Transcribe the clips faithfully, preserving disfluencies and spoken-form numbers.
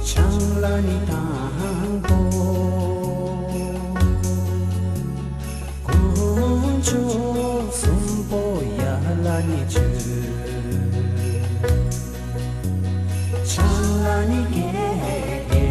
ཆང་ལ་ནི་དང་པོ། དཀོན་མཆོག་གསུམ་པོ་ཡར་ལ་ནི་བྱོན། ཆང་ལ་ནི་གེ་གེ།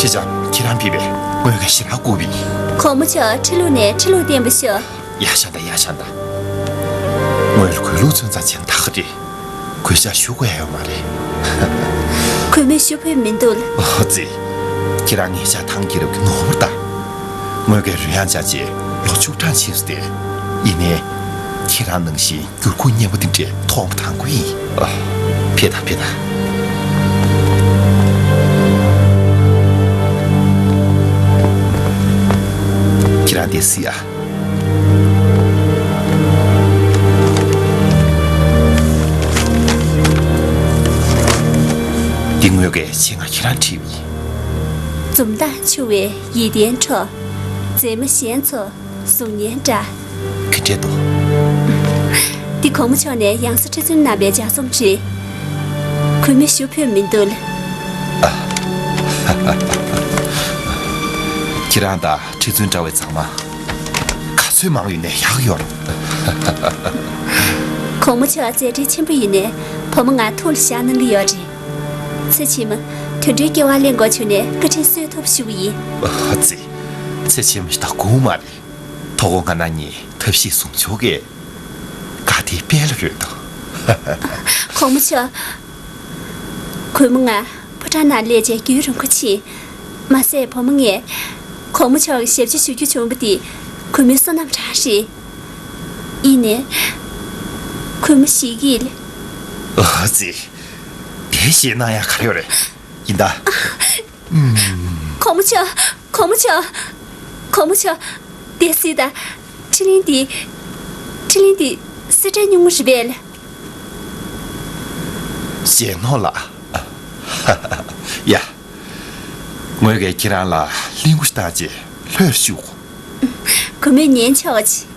ཁྱེད་ཅག་ཁྱེད་རང་ཕེབས་པས་ངོས་ཀྱི་ཞེ་དྲག་སྐུ་བི། གོང་མ་མཆོག་ཁྲི་ལུགས་ནས་ཁྲི་ལུགས་བསྟན་པ་ཤོག། ཡ་ཤ་ད་ཡ་ཤ་ད། ངོས་ལ་གུས་ལུགས་ཚུན་ཚ་ཅན་ད་ག་རེད། གུས་ཞབས་ཞུ་དགོས་ཡ་ཡོད་མ་རེད། གུས་མོས་ཞུ་ཕོད་མི་འདུག་ལ། ཨོ་ཙི། ཁྱེད་རང་ངེད་ཅག་ཐང་རྒྱལ་རབས་ཀྱི་ནོར་བུ་རེད་ད། ངོས་ཀྱི་རོལ་དབྱངས་སྦྱར་རྗེས་ལོ་བཅུ་གྲངས་ཕྱིན་སོང་སྟེ། ཡིན་ནའི། ཁྱེད་རང་ནང་བཞིན་འགྱུར་ཁུག་སྙན་པོ་འདི་འདྲ་མཐོང་བ་དང་པོ་ཡིན། ཨ། ཕེབས་དང་ཕེབས་དང་། ཁྱེད་རང་འདིར་གཟིགས་ཨ། འདི་ངོས་ཀྱིས་ཆེད་མངགས་ཁྱེད་རང་བྲིས་པ་ཡིན། འཛུམ་མདངས་འཕྱུར་བའི་ཡིད་བརྟན་འཕྲོག། མཛེས་མ་གཞན་ཚོ་གཟུགས་བརྙན་འདྲ། ག་འདྲས་འདུག། འདི་གོང་མ་མཆོག་ནས་ཡང་སེ་ཁྲི་བཙུན་རྣམ་པའི་ལྗགས་རྩོམ་རེད། གུས་མོས་ཞུ་ཕོད་མི་འདུག་ལ། ཁྱེད་རང་དང་ཁྲི་བཙུན་འདྲ་བའི་མཛངས་མ་ག་ཚོད་མང་ཡོད་ནའི་ཡག་ཡོད་རེད། གོང་མ་མཆོག་མཛད་འཕྲིན་ཆེན་པོ་ཡིན་ནའི་བུ་མོ་ང་ཐུགས་ལ་བཞག་གནང་གི་ཡོད་རེད། ཚེ་ཕྱི་མ་དུད་འགྲོའི་སྐྱེ་བ་ལེན་དགོས་བྱུང་ནའི་བཀའ་དྲིན་གསོ་ཐུབ་ཞུ་གི་ཡིན། ཨ་ཙི། ཚེ་ཕྱི་མ་ཞིག་ད་དགོས་མ་རེད། ཐོག་ཁོ་ང་ན་ནི་ཐབས་ཤེས་བཟུང་ཆོག་གི། ག་དེ་དཔལ་རོལ་དོ། གོང་མ་མཆོག། གུས་མོ་ང་ཕོ་བྲང་ནང་སླེབས་རྗེས་རྒྱུན་རིང་པོ་ཕྱིན། མ་ཟད་བུ་མོ་ངས་གོང་མ་མཆོག་གི་ཞབས་ཕྱི་ཞུ་རྒྱུ་བྱུང་བ་དེ་གུས་མོའི་བསོད་ནམས་གྲངས་རེད། ཡིན་ནའི། གུས་མོ་ཞིག་གིས། ཨ་ཙི། དེ་ཞེད་སྣང་ཡང་ག་རེ་ཡོད་རེད། ཡིན་ད། གོང་མ་མཆོག། གོང་མ་མཆོག། གོང་མ་མཆོག། དེ་སྲིད་ད། ཁྲི་གླིང་འདི། ཁྲི་གླིང་འདི་སེ་འབྲས་སྨྱུག་མ་རེད་པས་ལ། ཞེད་སྣང་ལ། ཡ། ངོས་ཀྱིས་ཁྱེད་རང་ལ་གླིང་སྐུ་ཞིག་བཏང་རྗེས་ལྷོད་རུ་བཞུགས། གུས་མོས་ཉན་ཆོག་ཅིག།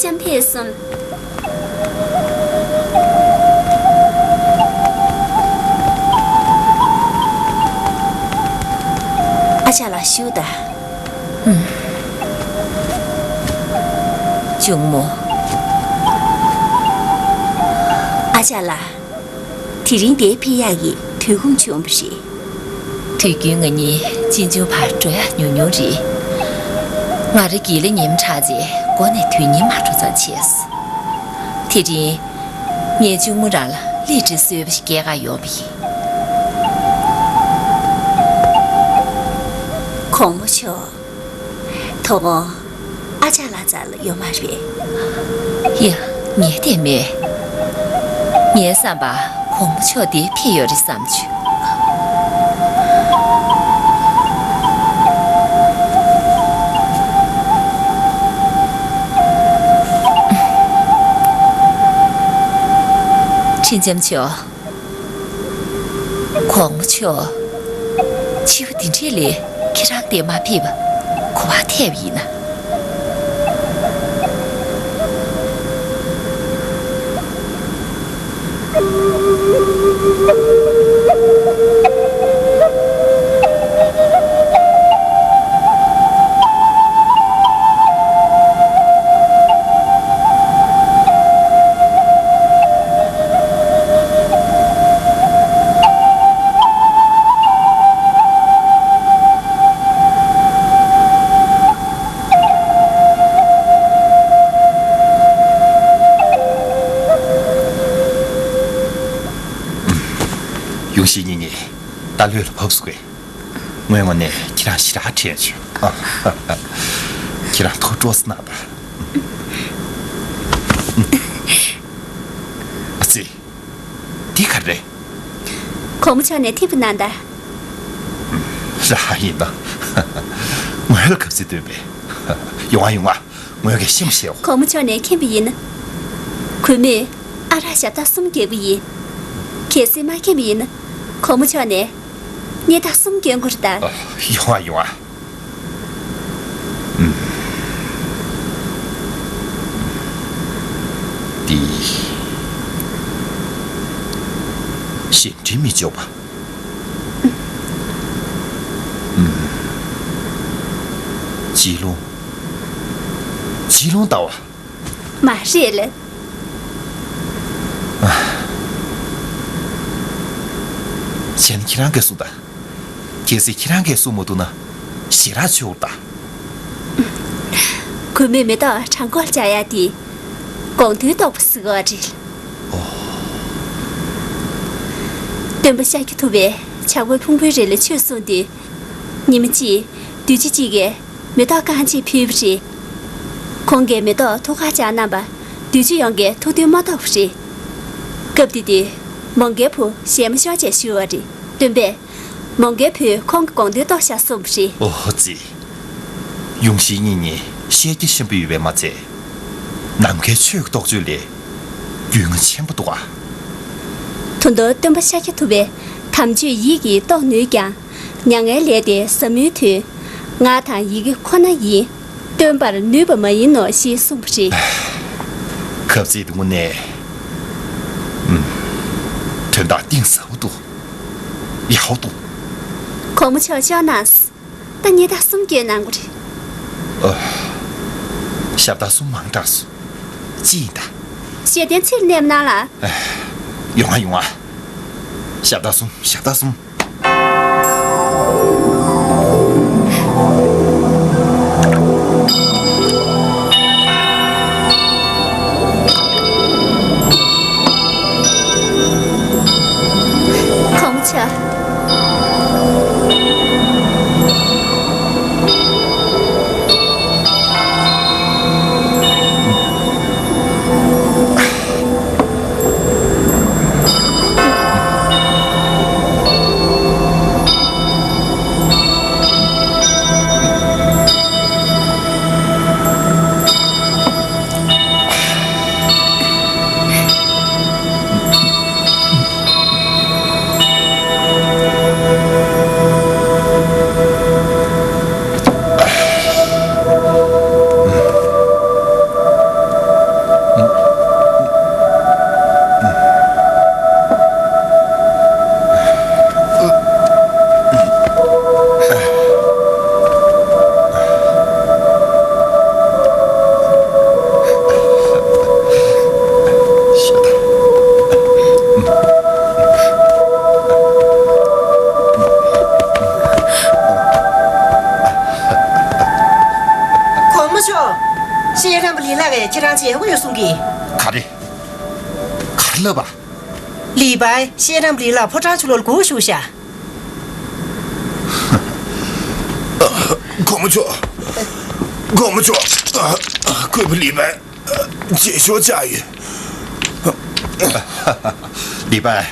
ཅམ་ཕེབས་སོང་། ཨ་ཅག་ལགས་བཞུགས་དང་། ཨུམ། གཅུང་མོ། ཨ་ཅག་ལགས། དེ་རིང་འདིར་ཕེབས་ཡག་གི་དུས་ཁོམ་བྱུང་བ་རེད། དུས་རྒྱུན་ང་གཉིས་གཅེན་གཅུང་བར་འགྲོ་ཡག་ཉུང་ཉུང་རེད། ང་རང་དགེ་ལས་ཉིན་མོ་དྲག་རྗེས་འགོ་ནས་དུས་ཉིན་མ་འགྲོ་ཙམ་བྱས་སོང་། དེ་རིང་ངས་གཅུང་མོ་རང་ལ་གླིང་ཁྲིད་བཟོས་པ་ཞིག་སྐྱེལ་ག་ཡོང་བ་ཡིན། གོང་མ་མཆོག། དོ་དགོང་ཨ་ཅག་ལགས་རྩ་ལ་ཡོད་མ་རེད། ཡ། ངས་བལྟས་མེད། ངའི་བསམ་པར་གོང་མ་མཆོག་འདིར་ཕེབས་ཡོད་རེད་བསམ་བྱུང་། ཁྲིན་ལྕམ་མཆོག། གོང་མ་མཆོག། འཆི་བ་འདི་འདྲས་ལས་ཁྱེད་རང་འདིར་མ་ཕེབས་པ་ག་པར་ཐལ་བ་ཡིན་ན། ཡུང་ཤིན་གཉིས་ནི་ད་ལྷོད་ལ་བབས་སོང་གས། ངའི་ངོས་ནས་ཁྱེད་རང་ཞེ་དྲག་དྲན་བྱུང་། ཁྱེད་རང་ཐུགས་སྤྲོ་གནང་དང་། ཨ་ཙི། འདི་ག་རེད། གོང་མ་མཆོག་ནས་འཐེན་པ་གནང་དང་། ར་ཡིན་ན། ངོས་ལ་གབ་ཚིག་སྟོན་པས། ཡོང་ང་ཡོང་ང་། ངོས་ཀྱིས་ཤེས་མ་ཤེས། གོང་མ་མཆོག་ནས་མཁྱེན་པ་ཡིན་ན། གུས་མོས་ཨ་རག་ཞབས་ཏག་གསུམ་བརྒྱབ་པ་ཡིན། གལ་སྲིད་མ་མཁྱེན་པ་ཡིན་ན། གོང་མ་མཆོག་ནས་སྙེ་ཐག་གསུམ་གྱོན་དགོས་རེད་ད། ཨ། ཡོང་ང་ཡོང་ང་། ཨུམ། འདི་གཞན་དྲིང་མི་འཇོག་པ། ཨུམ། དཔྱིད་རླུང་། དཔྱིད་རླུང་ལྟ་བུ། མ་རེད་ལ། བྱས་ན་ཁྱེད་རང་གིས་གསུངས་དང་། གལ་སྲིད་ཁྱེད་རང་གིས་གསུང་མ་ཐུབ་ན་ཞེ་དྲག་ཆེ་བོ་རེད་ད། གུས་མོས་མེ་ཏོག་བྲང་ཁོག་ལ་སྦྱར་ཡག་དེ་དགོང་དྲོའི་རྟོགས་པ་ཟེར་གྱི་ཡོད་རེད། ཨོ། སྟོན་པ་ཤཱཀྱ་ཐུབ་པས་བྱ་རྒོད་ཕུང་པོའི་རི་ལ་ཆོས་གསུངས་དུས། ཉི་མ་གཅིག་བདུད་བྱི་གཅིག་གིས་མེ་ཏོག་རྐང་གཅིག་ཕུལ་བ་རེད། ཁོང་གིས་མེ་ཏོག་ཐུགས་ཁར་བཅངས་གནང་བར་བདུད་བྱི་ཡོངས་ཀྱིས་ཐུགས་མཐུན་མ་ཐོབ་པ་རེད། སྐབས་དེ་དུས་མོའུ་འགལ་བུ་ཞལ་མ་ཤོར་བྱས་བཞུགས་པ་རེད། སྟོན་པས་མོའུ་འགལ་བུས་ཁོང་གི་དགོངས་དོན་རྟོགས་ཤག་གསུངས་པ་རེད། ཨོ་ཙི། ཡུང་ཤིན་གཉིས་ནི་ཤེས་རྒྱ་ཆེན་པོ་ཡོད་པས་མ་ཚད། ནམ་མཁའི་ཆོས་ཀྱི་རྟོགས་བརྗོད་ལས་རྒྱུས་མངའ་ཆེན་པོ་འདུག་ག། ད་དུང་སྟོན་པ་ཤཱཀྱ་ཐུབ་པས་དམ་ཆོས་ཡིད་ཀྱིས་རྟོགས་ནུས་ཀྱང་། མྱ་ངན་ལས་འདས་ཟབ་མོའི་དོན། ངག་དང་ཡི་གེ་ཁོ་ན་ཡིས། སྟོན་པར་ནུས་པ་མ་ཡིན་ནོ་ཞེས་གསུངས་པ་རེད། གབ་ཚིག་དེ་དངོས་གནས། ཨུམ། དོན་དག་གཏིང་ཟབ་པོ་འདུག། ཡག་པོ་འདུག། གོང་མ་མཆོག་ཤོག་ན། ད་སྙེ་ཐག་གསུམ་གྱོན་གནང་དགོས་རེད། ཨ། ཞབས་ཏོག་གསུམ་མང་དྲགས་སོང་། ཅི་ཡིན་ད། ཤེས་ལྡན་ཚུར་སླེབས་གནང་ལ། ཨ། ཡོང་ང་ཡོང་ང་། ཞབས་ཏོག་གསུམ། ཞབས་ཏོག་གསུམ། གོང་མ་མཆོག། ཤེས་རམས་པ་ལི་ལགས་ཀྱིས་ཁྱེད་རང་ཅིག་ཡོང་གི་ཡོད་གསུང་གི། ག་རེ། ག་རེ་ལབ་པ། ལི་པའི་ཤེས་རམས་པ་ལི་ལགས་ཕོ་བྲང་ཕྱི་ལོགས་ལ་སྒུག་བཞུགས་ཤག། གོང་མ་མཆོག་གོང་མ་མཆོག་གུས་པ་ལི་པའི་རྗེས་ཤོག་བཅར་ཡོད། ལི་པའི།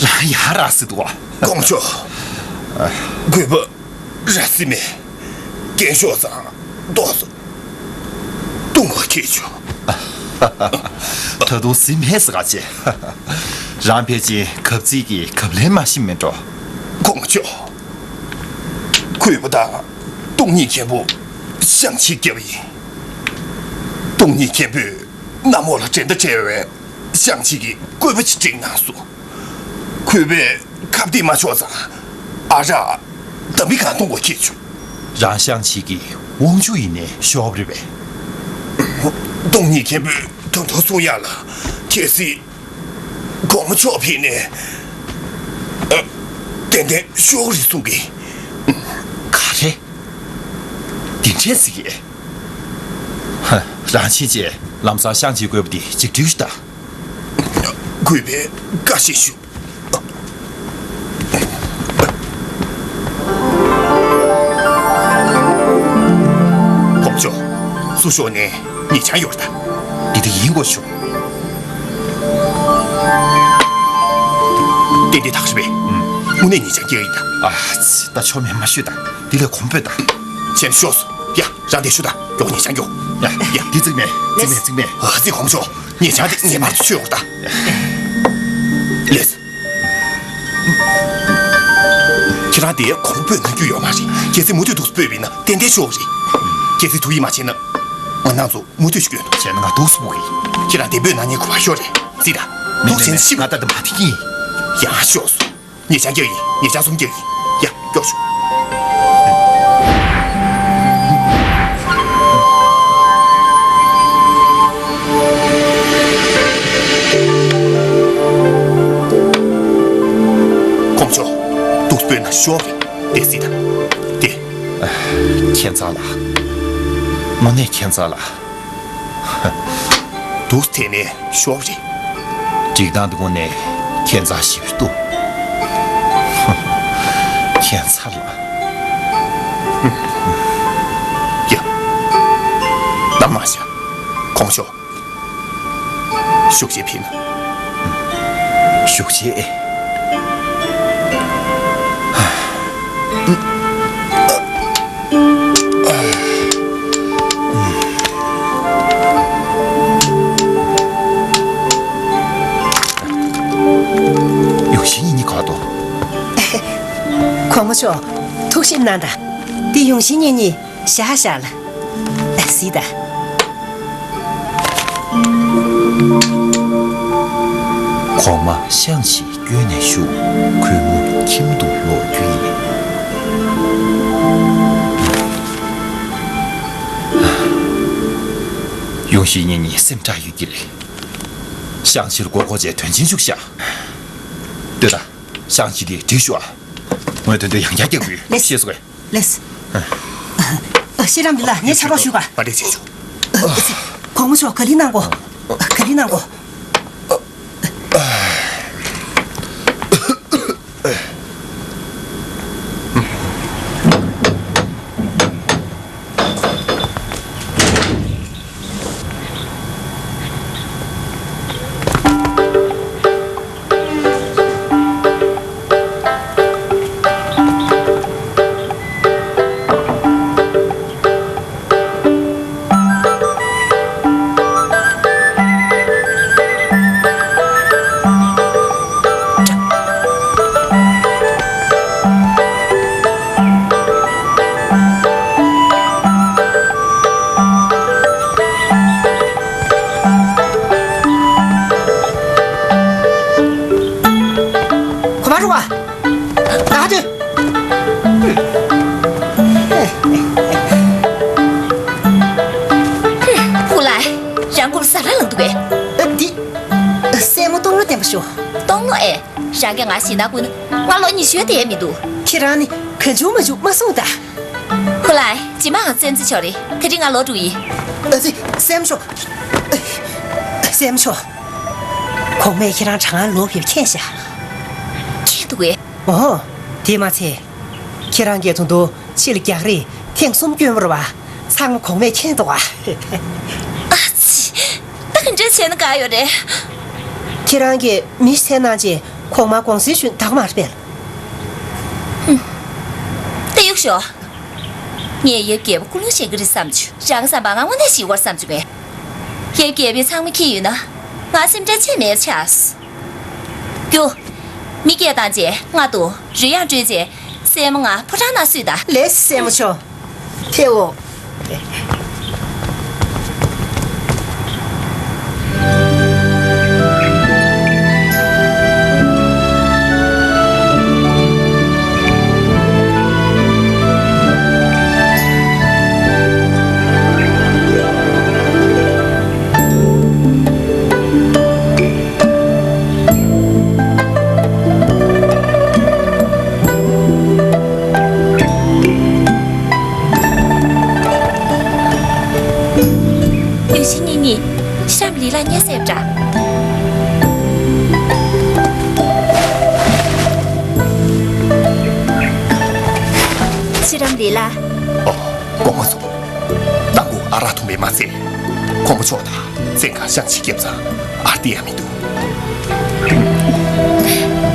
རང་ཡར་ར་སི་འདུག་ག། གོང་མ་མཆོག་གུས་པ་ར་སི་མེད། རྒན་ཤོག་ཙང་ཏོག་ཙམ་བཏུང་བ་ཁྱེད་ཆོ། ད་དུང་སི་མེད་ཟེར་ག་བྱེད། རང་ཕལ་ཆེར་གབ་ཚིག་གི་གབ་ལན་མ་ཤེས་མེད་འགྲོ། གོང་མ་མཆོག་གུས་པ་དང་སྟོང་ཉིད་མཁན་པོ་ཤང་ཆི་བརྒྱབ་ཡིན། སྟོང་ཉིད་མཁན་པོས་གནམ་འོག་ལ་འགྲན་ཟླ་བྲལ་བའི་ཤང་ཆི་གི་བཀོད་པ་ཅིག་བསྒྲིགས་གནང་སོང་། གུས་པས་ཁ་གཏད་མ་ཆོག་ཙང་ཨ་རག་འདམ་མི་གང་གཏོང་དགོས་ཁྱེད་ཆོ། རང་ཤང་ཆི་གི་དབང་ཕྱུག་ཡིན་ནའི་ཤོར་བ་རེད་པས། སྟོང་ཉིད་མཁན་པོས་ད་དུང་གསུང་ཡག་ལ། གལ་སྲིད་གོང་མ་མཆོག་ཕེབས་ནས། ཨ། ཏན་ཏན་ཤོར་རེད་གསུང་གི། ག་རེ། འདི་འདྲས་ཟེར་གི། ཧ། རང་ཕྱིན་ཆད་ལམ་སང་ཤང་ཆིའི་བཀོད་པ་འདི་ཅིག་འགྲིག་ཤོག་ད། གུས་པས་བཀའ་བཞིན་ཞུ། གོང་མ་མཆོག་ཚུར་ཤོག་ནས་ཉེ་ཆར་ཡོད་རེད་ད། འདི་ད་ཡིན་དགོས་བྱུང་། ཏན་ཏན་ཐག་ཆོད་པས། དངོས་གནས་ཉེ་ཆར་སྐྱེལ་ཡིན་ད། ཨ་ཙི། ད་ཆོ་མེད་མ་ཤོད་ད། འདི་ལས་གོང་འཕེལ་ད། ཁྱེད་ཤོག་སོ། ཡ། རང་དེ་ཤོད་ད། མགྱོགས་ཉེ་ཆར་མགྱོགས། ཡ་ཡ། འདི་བརྩིགས་མེད། བརྩིགས་མེད། བརྩིགས་མེད། ཨ་ཙི། གོང་མ་མཆོག་ཉེ་ཆར་དེ་ངེས་པར་དུ་ཤོད་དགོས་ད། ལེགས། ཁྱེད་རང་དེ་གོང་འཕེལ་གནང་རྒྱུ་ཡོད་མ་རེད། གལ་སྲིད་མུ་མཐུད་འདུག་སྤོས་པ་ཡིན་ན་ཏན་ཏན་ཤོར་བ་རེད། གལ་སྲིད་ཐུགས་ཡིད་མ་ཆེས་ན། ང་རང་ཚོ་མུ་མཐུད་ཞིག་སྐྱོན། བྱས་ན་ང་འདུག་སེ་སྤུག་གི། ཁྱེད་རང་དེ་འབོད་གནང་ཉེན་ཁ་པར་ཤོར་རེད། ཙི་ད། མེད་ཐུགས་མེད་ཆེན་མེད། ཤི་ང་ད་དེ་མ་དེ་གི་ཡིན། ཡང་ཤོག་སོ། ཉེ་ཆར་སྐྱེལ་ཡིན། ཉེ་ཆར་གསུམ་སྐྱེལ་ཡིན། ཡ། མགྱོགས་ཤོག། གོང་མ་མཆོག་འདུག་སྤོས་ན་ཤོར་རེད། དེ་ཙི་ད། དེ། ཁྱད་མཚར་ལ། དངོས་གནས་ཁྱད་མཚར་ལ། འདུག་དེ་ནས་ཤོར་རེད། སྒྲིག་སྟངས་འདི་དངོས་གནས་ཁྱད་མཚར་ཞིག་འདུག། ཁྱད་མཚར་ལ། ཡ། གཏམ་མ་བཤད། གོང་མ་མཆོག་བཞུགས་གཞིས་ཕིན། བཞུགས་གཞིས། ཡོང་ཤིང་ཉིན་ནི་ག་དོ། གོང་མ་མཆོག་ཐུགས་ཞིབ་གནང་དང་། འདི་ཡོང་ཤིང་ཉིན་ནི་བཞག་བཞག་ལ། ཨ་སི་ད། གོང་མ་ཤང་ཞིག་སྐྱོན་ནས་ཞུ། གུས་མོ་ཁྱིམ་དུ་ལོག་རྒྱུ་ཡིན། ཡོང་ཤིང་ཉིན་ནི་སེམས་ཁྲལ་ཡོད་ཀྱི་རེད། ཤང་ཞིག་སྒོར་སྒོར་བྱས་དོན་ཆེན་ཞིག་བཞག། ལྟོས་དང་། ཤང་ཞིག་དེ་འགྲིག་ཤོག་ཨ། ངོས་དོན་དུ་ཡང་བསྐྱར་རྒྱག་དགོས། ལེགས། ཤེས་སོང་ངས། ལེགས། ཨ། ཤེས་རམས་པ་ལི་ལགས། ངས་ཕྱག་རོགས་ཞུ་ག། པར་རིས་བྱེད་ཆོག། གོང་མ་མཆོག་ག་ལེར་གནང་གོ། ག་ལེར་གནང་གོ། གོ་མ་རུ་བ། ད་དུ། ཧུ་ལའི། རང་མགོ་ལ་ཟ་ར་ལངས་འདུག་གས། འདི། སྲས་མོ་སྟོང་ལོ་བརྟན་པོ་ཞུ། སྟོང་ལོ་ཨེ། རང་གིས་ང་ཞེད་སྣང་སྐུལ་ན་ང་ལོ་ཉི་ཤུ་དེ་ཡས་མི་འདུག། ཁྱེད་རང་ནི་གང་བྱུང་མང་བྱུང་མ་གསུངས་ད། ཧུ་ལའི། རྗེས་མའང་བཙན་འཛུལ་ཆོག་རེད། དེ་རིང་ང་ལོག་འགྲོ་ཡིན། ཨ་ཙི། སྲས་མོ་མཆོག་སྲས་མོ་མཆོག་གོང་མས་ཁྱེད་རང་གྲང་ངར་ལོག་ཕེབས་མཁྱེན་ཤག་མཁྱེན་འདུག་གས། ཨོ། དེ་མ་ཚད། ཁྱེད་རང་གིས་ད་དུང་ཕྱི་ལ་རྒྱག་རེས་ཐེངས་གསུམ་བསྐྱོན་པ་རེད་པ། ཚང་མ་གོང་མས་མཁྱེན་འདུག་ག་ཨ་ཙི། ད་ག་འདྲ་བྱས་ན་དགའ་ཡོད་རེད། ཁྱེད་རང་གིས་མི་ཞིག་འཚོལ་གནང་རྗེས་གོང་མ་དགོངས་སེལ་ཞུས་ད་ག་མ་རེད་པས། ད་གཡུག་ཞོག་ངས་ཡབ་རྒྱལ་པོ་སྐུ་རླུང་བཞེངས་ཀྱི་རེད་བསམ་བྱུང་། རང་བསམ་པ་ང་དངོས་གནས་ཞིག་བར་བསམ་བྱུང་བས། ཡབ་རྒྱལ་པོས་ཚང་མ་མཁྱེན་ཡོད་ན། ང་སེམས་ཁྲལ་ཆེ་མེད་ཆགས། རྒྱུགས། མི་སྐད་བཏང་རྗེས་རྔ་བརྡུང་། རོལ་དབྱངས་དཀྲོལ་རྗེས་སྲས་མོ་ང་ཕོ་བྲང་ནང་བསུས་དང་། ལགས་སོ། སྲས་མོ་མཆོག་ཕེབས་འོ། ཡུམ་གཞིས་གཉིས་གཉིས། ཤྲཱི་རམ་ལི་ལ་སྙན་སེང་འདྲ། ཤྲཱི་རམ་ལི་ལ། ཨོ། སྐུ་ངོ་སོང་། དང་པོ་ཨ་རག་འཐུང་བས་མ་ཚད། གོང་མ་མཆོག་དང་བཙན་ཁང་བཤང་གཅི་བརྒྱབ་ཙང་ཨར་བསྡད་ཡ་མི་འདུག་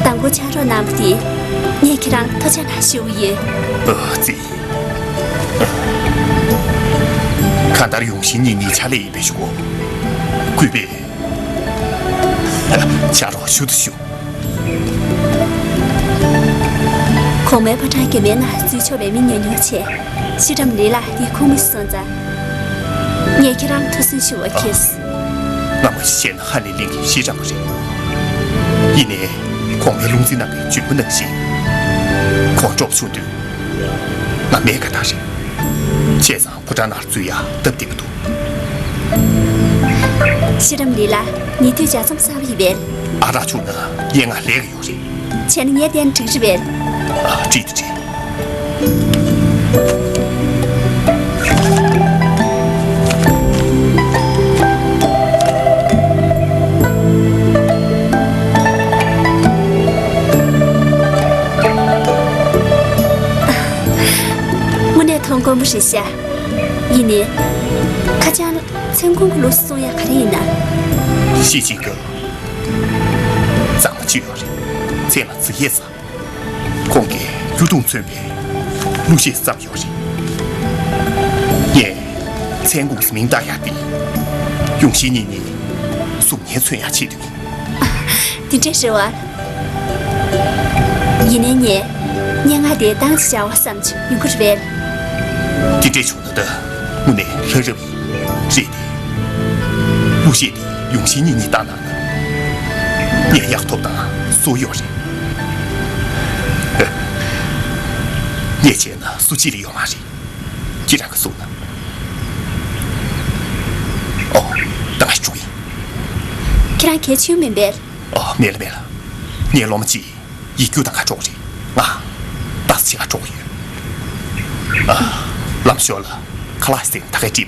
དང་པོ་ཕྱག་རོགས་གནང་བ་དེ། ངས་ཁྱེད་རང་ཐུགས་རྗེ་གནང་ཞུ་གི་ཡོད། ཨ་ཙི། གང་ལྟར་ཡུམ་གཞིས་གཉིས་གཉིས་ཕྱག་ལས་ཡིན་པའི་གཞུག་གུ། གུས་པས་ཕྱག་རོགས་ཞུ་དང་ཞུ། གོང་མའི་ཕོ་བྲང་རྒྱབ་མའི་ནང་འཛུལ་ཆོག་པའི་མི་ཉུང་ཉུང་བྱས། ཤྲཱི་རམ་ལི་ལ་དེའི་ཁོངས་མི་སུ་སོང་ཙང་། ངས་ཁྱེད་རང་ཐུགས་སུན་ཞུ་བ་ཁེལ། ང་མ་གཞི་བྱས་ན་ཧ་ལས་གླིང་གི་ཤྲཱི་རམ་པ་རེད། ཡིན་ནའི། གོང་མའི་ལུང་འཛིན་གནང་བའི་བརྗོད་པ་ནང་བཞིན། ཁོང་གྲོགས་པོ་བྱུང་དུས། ང་མེད་དགའ་ཐག་རེད། བྱས་ཙང་ཕོ་བྲང་ནང་འཛུལ་ཡ་སྟབས་བདེ་པོ་འདུག་ཤྲཱི་རམ་ལི་ལ་ཉེ་དུས་ལྗགས་རྩོམ་གསར་པ་ཡིན་པས། ཨ་རག་བྱུང་ན་ངས་ང་ལས་ཀ་ཡོད་རེད། བྱས་ན་ངས་བལྟས་ན་འགྲིག་རེད་པས། ཨ། འགྲིག་ད་འགྲིག་དངོས་གནས་མཐོང་དཀོན་པོ་རེད་ཤག་ཡིན་ནའི། ཁ་བྱང་མཚན་གུང་གི་ལུགས་སུ་སྲུང་ཡ་ག་རེ་ཡིན་ན། ཤེས་བཞིན་གི། གཙང་མ་བཅོས་ཡོད་རེད། མཚན་ལ་རྫིག་ཡས་ས། ཁོང་གིས་སྐྱོ་གདུང་མཚོན་པའི་གླུ་གཞས་བརྩམས་ཡོད་རེད། ངས་མཚན་གུང་ཟེར་མིང་བཏགས་ཡག་དེ། ཡུམ་གཞིས་གཉིས་གཉིས་གཟུགས་བརྙན་མཚོན་ཡག་ཆེད་དུ་ཡིན། དེ་འདྲས་རེད་བ། ཡིན་ནའི་ངས་སྙན་ངག་དེ་འདང་ཞིག་བྱ་བ་བསམ་བྱུང་། ཡོང་གི་རེད་པས། དེ་འདྲས་བྱུང་ན་ད་དངོས་གནས་ལྷ་རབ་ཡིན། རེད་དེ། གླུ་གཞས་དེ་ཡུམ་གཞིས་གཉིས་གཉིས་བཏང་གནང་ན། ངས་ཡག་ཐོབ་དང་བཟོ་ཡོད་རེད། ངས་བྱས་ན་སུ་གཅིག་ལས་ཡོད་མ་རེད། ཁྱེད་རང་གིས་གསུངས་ན། ཨོ། ད་ང་འགྲོ་གི་ཡིན། ཁྱེད་རང་གལ་ཆེ་མིན་པས། ཨོ། མེད་ལ་མེད་ལ། ངའི་སློབ་མ་གཅིག་ཡིག་རྒྱུགས་གཏོང་ག་འགྲོ་གི་རེད། ང་ཏོག་ཙམ་ཕྱི་ལ་འགྲོ་གི་ཡོད། ཨ། ལམ་ཞོར་ལ་ཁ་ལག་ཟས་ད་གས་སྤྲད་པ།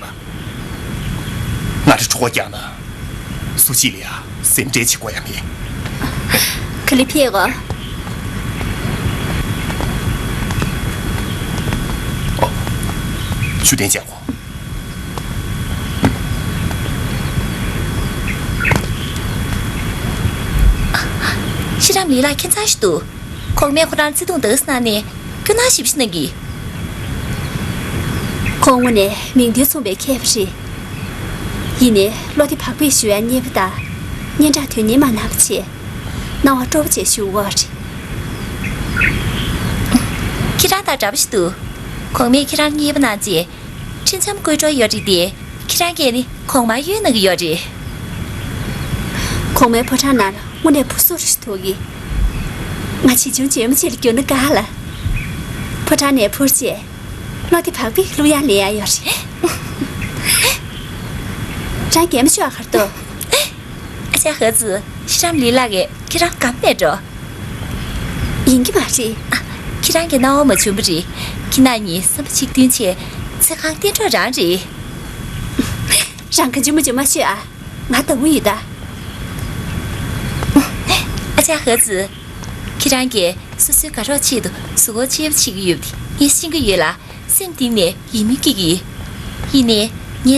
ང་རང་གྲོད་ཁོག་རྒྱགས་ན། སུ་གཅིག་ལ་ཡ་སེམས་ཁྲལ་བྱེད་དགོས་ཡ་མེད། ག་ལེར་ཕེབས་གོ། ཨོ། བཅུད་ལྡན་ཅན་གོ། ཤྲཱི་རམ་ལི་ལ་ཁྱད་མཚར་ཞིག་འདུག་གོང་མས་ཁོ་རང་བརྩེ་དུང་དག་ས་གནང་ནས། སྐྱོ་སྣང་ཞེ་པོ་ཞིག་གནང་གི། ཁོང་དངོས་གནས་མིང་དོན་མཚུངས་པའི་མཁས་པ་རེད། ཡིན་ནའི་བློ་བདེ་བག་ཕེབས་ཞུ་ཡ་མཁས་པོ་དང་། སྙན་གྲགས་དོན་གཉེར་མ་གནང་བ་བྱས། སྣང་བ་སྤྲོ་བོ་བྱས་ཞུ་དགོས་རེད། ཁྱེད་རང་དང་འདྲ་པོ་ཞིག་འདུག་གོང་མས་ཁྱེད་རང་མཉེས་པོ་གནང་རྗེས། འཕྲིན་འཆམ་བཀོད་འགྲོ་ཡོད་རེད་དེ། ཁྱེད་རང་སྐད་ནི་གོང་མར་གཡོལ་གནང་གི་ཡོད་རེད། གོང་མའི་ཕོ་བྲང་ནང་ལ་དངོས་གནས་བུ་སུ་རེ་ཞིག་ཐུག་གི། ང་ཆེ་ཆུང་གཅིག་མ་གཅིག་ལ་གྱུར་ན་དགའ་ལ། ཕོ་བྲང་ནས་འཕུར་རྗེས། བློ་བདེ་བག་ཕེབས་གླུ་དབྱངས་ལེན་ཡ་ཡོད་རེད། རང་གད་མོ་ཤོར་ག་རེ་འདུག་ཨ་ཅག་ཧ་ཙི། ཤྲཱི་རམ་ལི་ལགས་ཀྱིས་ཁྱེད་རང་དགའ་མོ་མེད་འགྲོ། ཡིན་གྱི་མ་རེད། ཨ། ཁྱེད་རང་གི་སྣང་བ་མ་བྱུང་བ་རེད། ཁྱེད་རང་གཉིས་བསམ་པ་གཅིག་མཐུན་བྱས། ཚེ་གང་གཏན་གྲོགས་རང་རེད། རང་ག་ཅི་མ་ཅི་མ་བཤད་ཨ། ང་ལྟ་བུ་ཡིན་ད། ཨ་ཅག་ཧི་ཙི། ཁྱེད་རང་གིས་སོ་སོའི་དགའ་རོགས་ཆེད་དུ་གཟུགས་པོ་གཅེས་པ་བྱེད་ཀྱི་ཡོད་པ་དེ་ངས་ཤེས་ཀྱི་ཡོད་ལ། སེམས་གཏིང་ནས་ཡིད་སྨོན་སྐྱེ་གི་ཡིན། ཡིན་ནའི་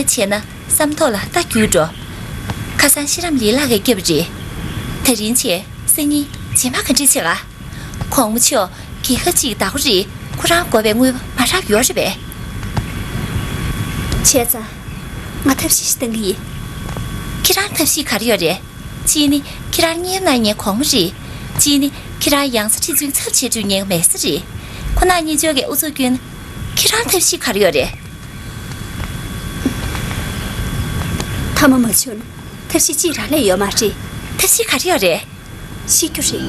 ངས་བྱས་ན་བསམ་ཐོག་ལ་རྟ་རྒྱུག་འགྲོ། ཁ་སང་ཤེས་རམས་ལི་ལགས་ཀྱིས་བསྐྱབས་པ་རེད། དེ་རིང་བྱས་སང་ཉིན་རྗེས་མ་ག་འདྲས་བྱེད་ག། གོང་མ་མཆོག་རྒྱལ་ཁབ་ཅིག་གི་བདག་པོ་རེད། ཁོ་རང་དགོས་པའི་དངུལ་མ་རག་ཡོད་རེད་པས། བྱས་ཙང་ང་ཐབས་ཤེས་ཤིག་གཏང་གི་ཡིན། ཁྱེད་རང་ཐབས་ཤེས་ག་རེ་ཡོད་རེད། གཅིག་ནི་ཁྱེད་རང་གཉེར་གནང་མཁན་གོང་མ་རེད། གཅིག་ནི་ཁྱེད་རང་ཡང་སྲིད་ཁྲི་འཛིན་ཚབ་བྱེད་འགྲོ་མཁན་མེད་ས་རེད། ཁོ་རང་གཉིས་ཆོ་གའི་ཨུ་ཚུགས་སྐྱོན། ཁྱེད་རང་ཐབས་ཤེས་ག་རེ་ཡོད་རེད། མཐའ་མ་མ་བྱུང་ན་ཐབས་ཤེས་གཅིག་རག་ལས་ཡོད་མ་རེད། ཐབས་ཤེས་ག་རེ་ཡོད་རེད། ཤི་རྒྱུ་རེད།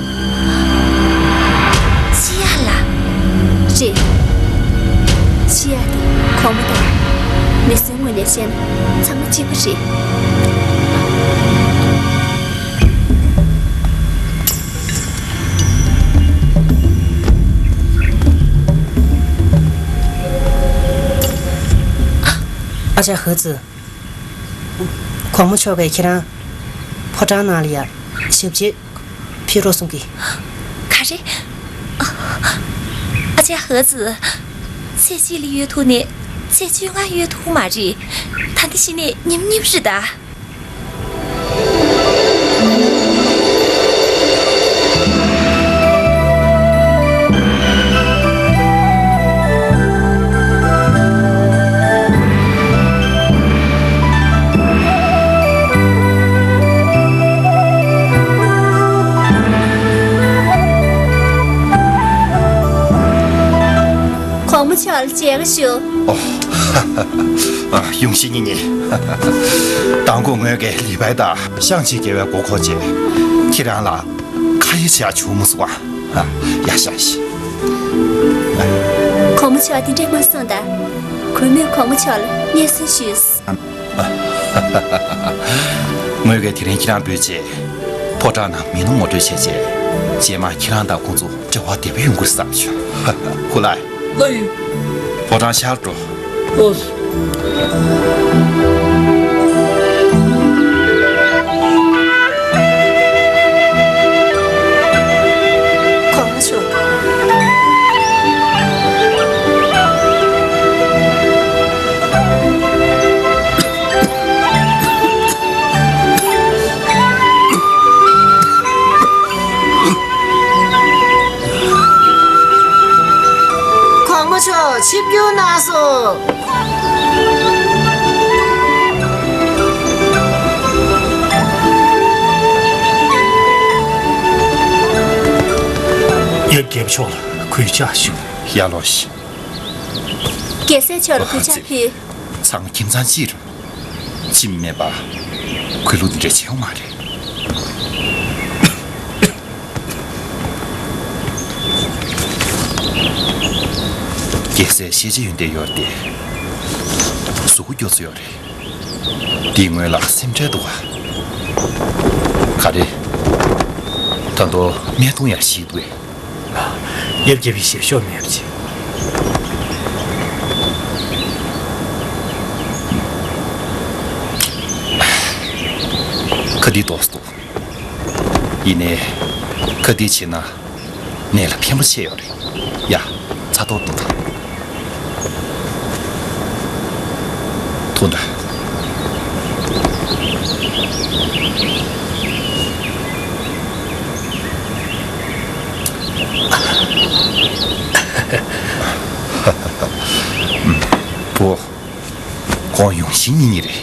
ཤི་ཡ་ལ། རེད། ཤི་ཡ་དེ་གོང་མ་དང་མི་སེར་ངོས་ནས་བཤད་ན་ཚང་མ་གཅིག་པ་རེད། ཨ་ཅག་ཧི་ཙི། གོང་མ་མཆོག་གིས་ཁྱེད་རང་ཕོ་བྲང་ནང་ལ་ཡ་ཞབས་རྗེས་ཕེབས་རོགས་གསུང་གི། ག་རེ། ཨ་ཅག་ཧི་ཙི། ཚེས་གཅིག་ལ་གཡོལ་ཐུབ་ནས་ཚེས་བཅོ་ལྔ་གཡོལ་ཐུབ་མ་རེད། ད་ལྟ་གཞི་ནས་ཉིན་གཉིས་པ་རེད་ད། གོང་མ་མཆོག་ལ་མཇལ་ཁ་ཞུ། ཨོ། ཨ། ཡུང་ཤིན་གཉིས་གཉིས། མདང་དགོང་ངོས་ཀྱིས་ལི་པའི་དང་ཤང་ཆི་རྒྱལ་བའི་མགོ་འཁོར་རྗེས་ཁྱེད་རང་ལ་ཁ་ཡ་བྱས་བྱུང་མ་སོང་ཨ། ཡ་ཤ་ཤི། གོང་མ་མཆོག་འདི་འདྲས་མ་གསུངས་ད། གུས་མོས་གོང་མ་མཆོག་ལ་སྙན་སེང་ཞུས། ངོས་ཀྱིས་དེ་རིང་ཁྱེད་རང་འབོད་བྱས་ཕོ་བྲང་ནང་མི་སྣ་ངོ་སྤྲོད་བྱས་རྗེས་རྗེས་མ་ཁྱེད་རང་དང་ཁོང་ཚོ་འབྲེལ་བ་བདེ་པོ་ཡོང་གི་རེད་བསམ་བྱུང་། ཧུ་ལའི། ལོས་ཡིན། ཕོ་བྲང་ཤར་འགྲོ། ཨོ། གོང་མ་མཆོག་གོང་མ་མཆོག་ཆིབས་བསྒྱུར་གནང་སོང་། ཡབ་རྒྱལ་པོ་མཆོག་ལ་གུས་ཕྱག་ཞུ། ཡར་ལོངས་ཤིག། རྒྱལ་སྲས་མཆོག་ལ་གུས་ཕྱག་ཕུལ། ཚང་མ་ཁྱིམ་ཚང་གཅིག་རེད། ཁྱིམ་མེད་པ་གུས་ལུགས་འདི་འདྲ་བྱེད་ཡོང་མ་རེད། རྒྱལ་སྲས་ཤེས་བྱ་ཡོན་ཏན་ཡོད་དེ། གཟུགས་པོ་སྐྱོ་ཚོ་ཡོད་རེད། འདིའི་སྔོན་ལ་སེམས་ཁྲལ་འདུག་ག། ག་རེ། ད་དུང་སྨན་འཐུང་ཡག་ཞིག་འདུག་གས། ཡབ་རྒྱལ་པོའི་ཞལ་ཤོག་མེད་པ་ཅིག། ཁ་འདི་ཏོག་ཙམ་འདུག། ཡིན་ནའི་ཁ་འདི་བྱས་ན་ནད་ལ་ཕན་པོ་ཆེ་ཡོད་རེད། ཡ། ཚ་ཏོག་ཏོ་དང་། ཐུག་ད། བུ། ཁོང་ཡུང་ཤིན་གཉིས་གཉིས་རེད།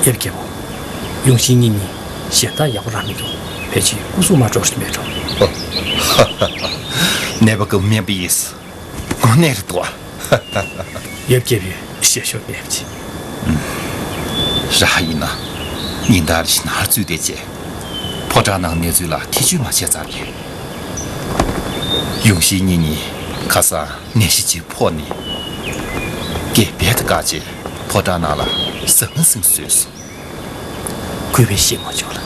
ཡབ་རྒྱལ་པོ། ཡུང་ཤིན་གཉིས་གཉིས་གཞན་དག་ཡག་པོ་རང་མི་འདུག། ཕལ་ཆེར་སྐུ་གཟུགས་མ་འགྲོ་ཞིག་མེད་འགྲོ། ནད་པ་ཀུན་སྨན་པ་ཡིས། དངོས་གནས་རེད་དོ། ཡབ་རྒྱལ་པོའི་ཞལ་ཤོག་མེད་པ་ཅིག། ར་ཡིན་ན། ཉིན་ལྟར་ཞིག་ནར་འཛུལ་བསྡད་རྗེས། ཕོ་བྲང་ནང་གནས་ཚུལ་ལ་ཐེ་བྱུས་མ་བྱས་ཙང་རེད། ཡུང་ཤིན་གཉིས་གཉིས་ཁ་སང་ནད་གཞི་ཅིག་ཕོག་ནས། སྐེ་རྦད་དེ་བཀག་རྗེས་ཕོ་བྲང་ནང་ལ་ཟང་ཟིང་བཟོས་སོང་། གུས་པས་ཤེས་མ་བྱུང་ལ།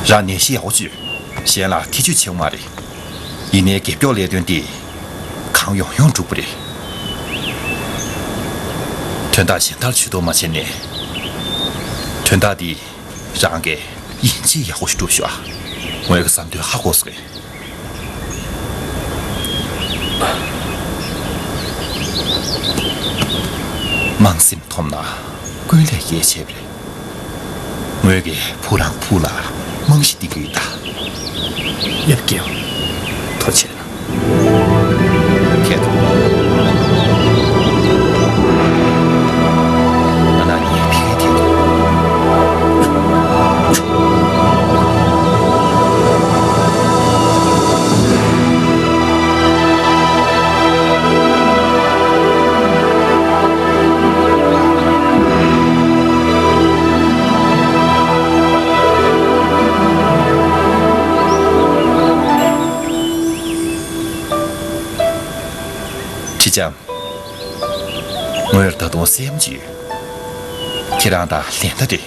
རང་ནད་གཞི་ཡག་པོ་བཅོས། གཞན་ལ་ཐེ་བྱུས་བྱེད་དགོས་མ་རེད། ཡིན་ནའི་རྒྱབ་སྐྱོར་ལས་དོན་དེ་གང་ཡོང་ཡོང་འགྲུབ་པ་རེད། དོན་དག་གཞན་དག་ལ་ཇུས་གཏོགས་མ་བྱས་ནས། དོན་དག་འདི་རང་གིས་ཡིན་གཅིག་ཡག་པོ་ཞིག་སྒྲུབ་ཤོག་ཨ། ངོས་ཀྱི་བསམ་དོན་ཧ་གོ་སོང་ངས། དམངས་སེམས་ཐོབ་ན་ཀུན་ལས་རྒྱལ་ཆེ་བ་རེད། ངོས་ཀྱིས་བུ་རང་ཕུགས་ལ་རྨང་གཞི་འདིང་གི་ཡོད་ད། ཡབ་རྒྱལ་པོ། ཐུགས་རྗེ་གནང་། ཁྱེད། ང་ན་ནི་ཕི་གེ་དེ་དུ། ཁྲི་ལྕམ། ངོས་ད་དུང་སེམས་ཀྱི་ཡོད། ཁྱེད་རང་དང་ལེན་ད་རེད།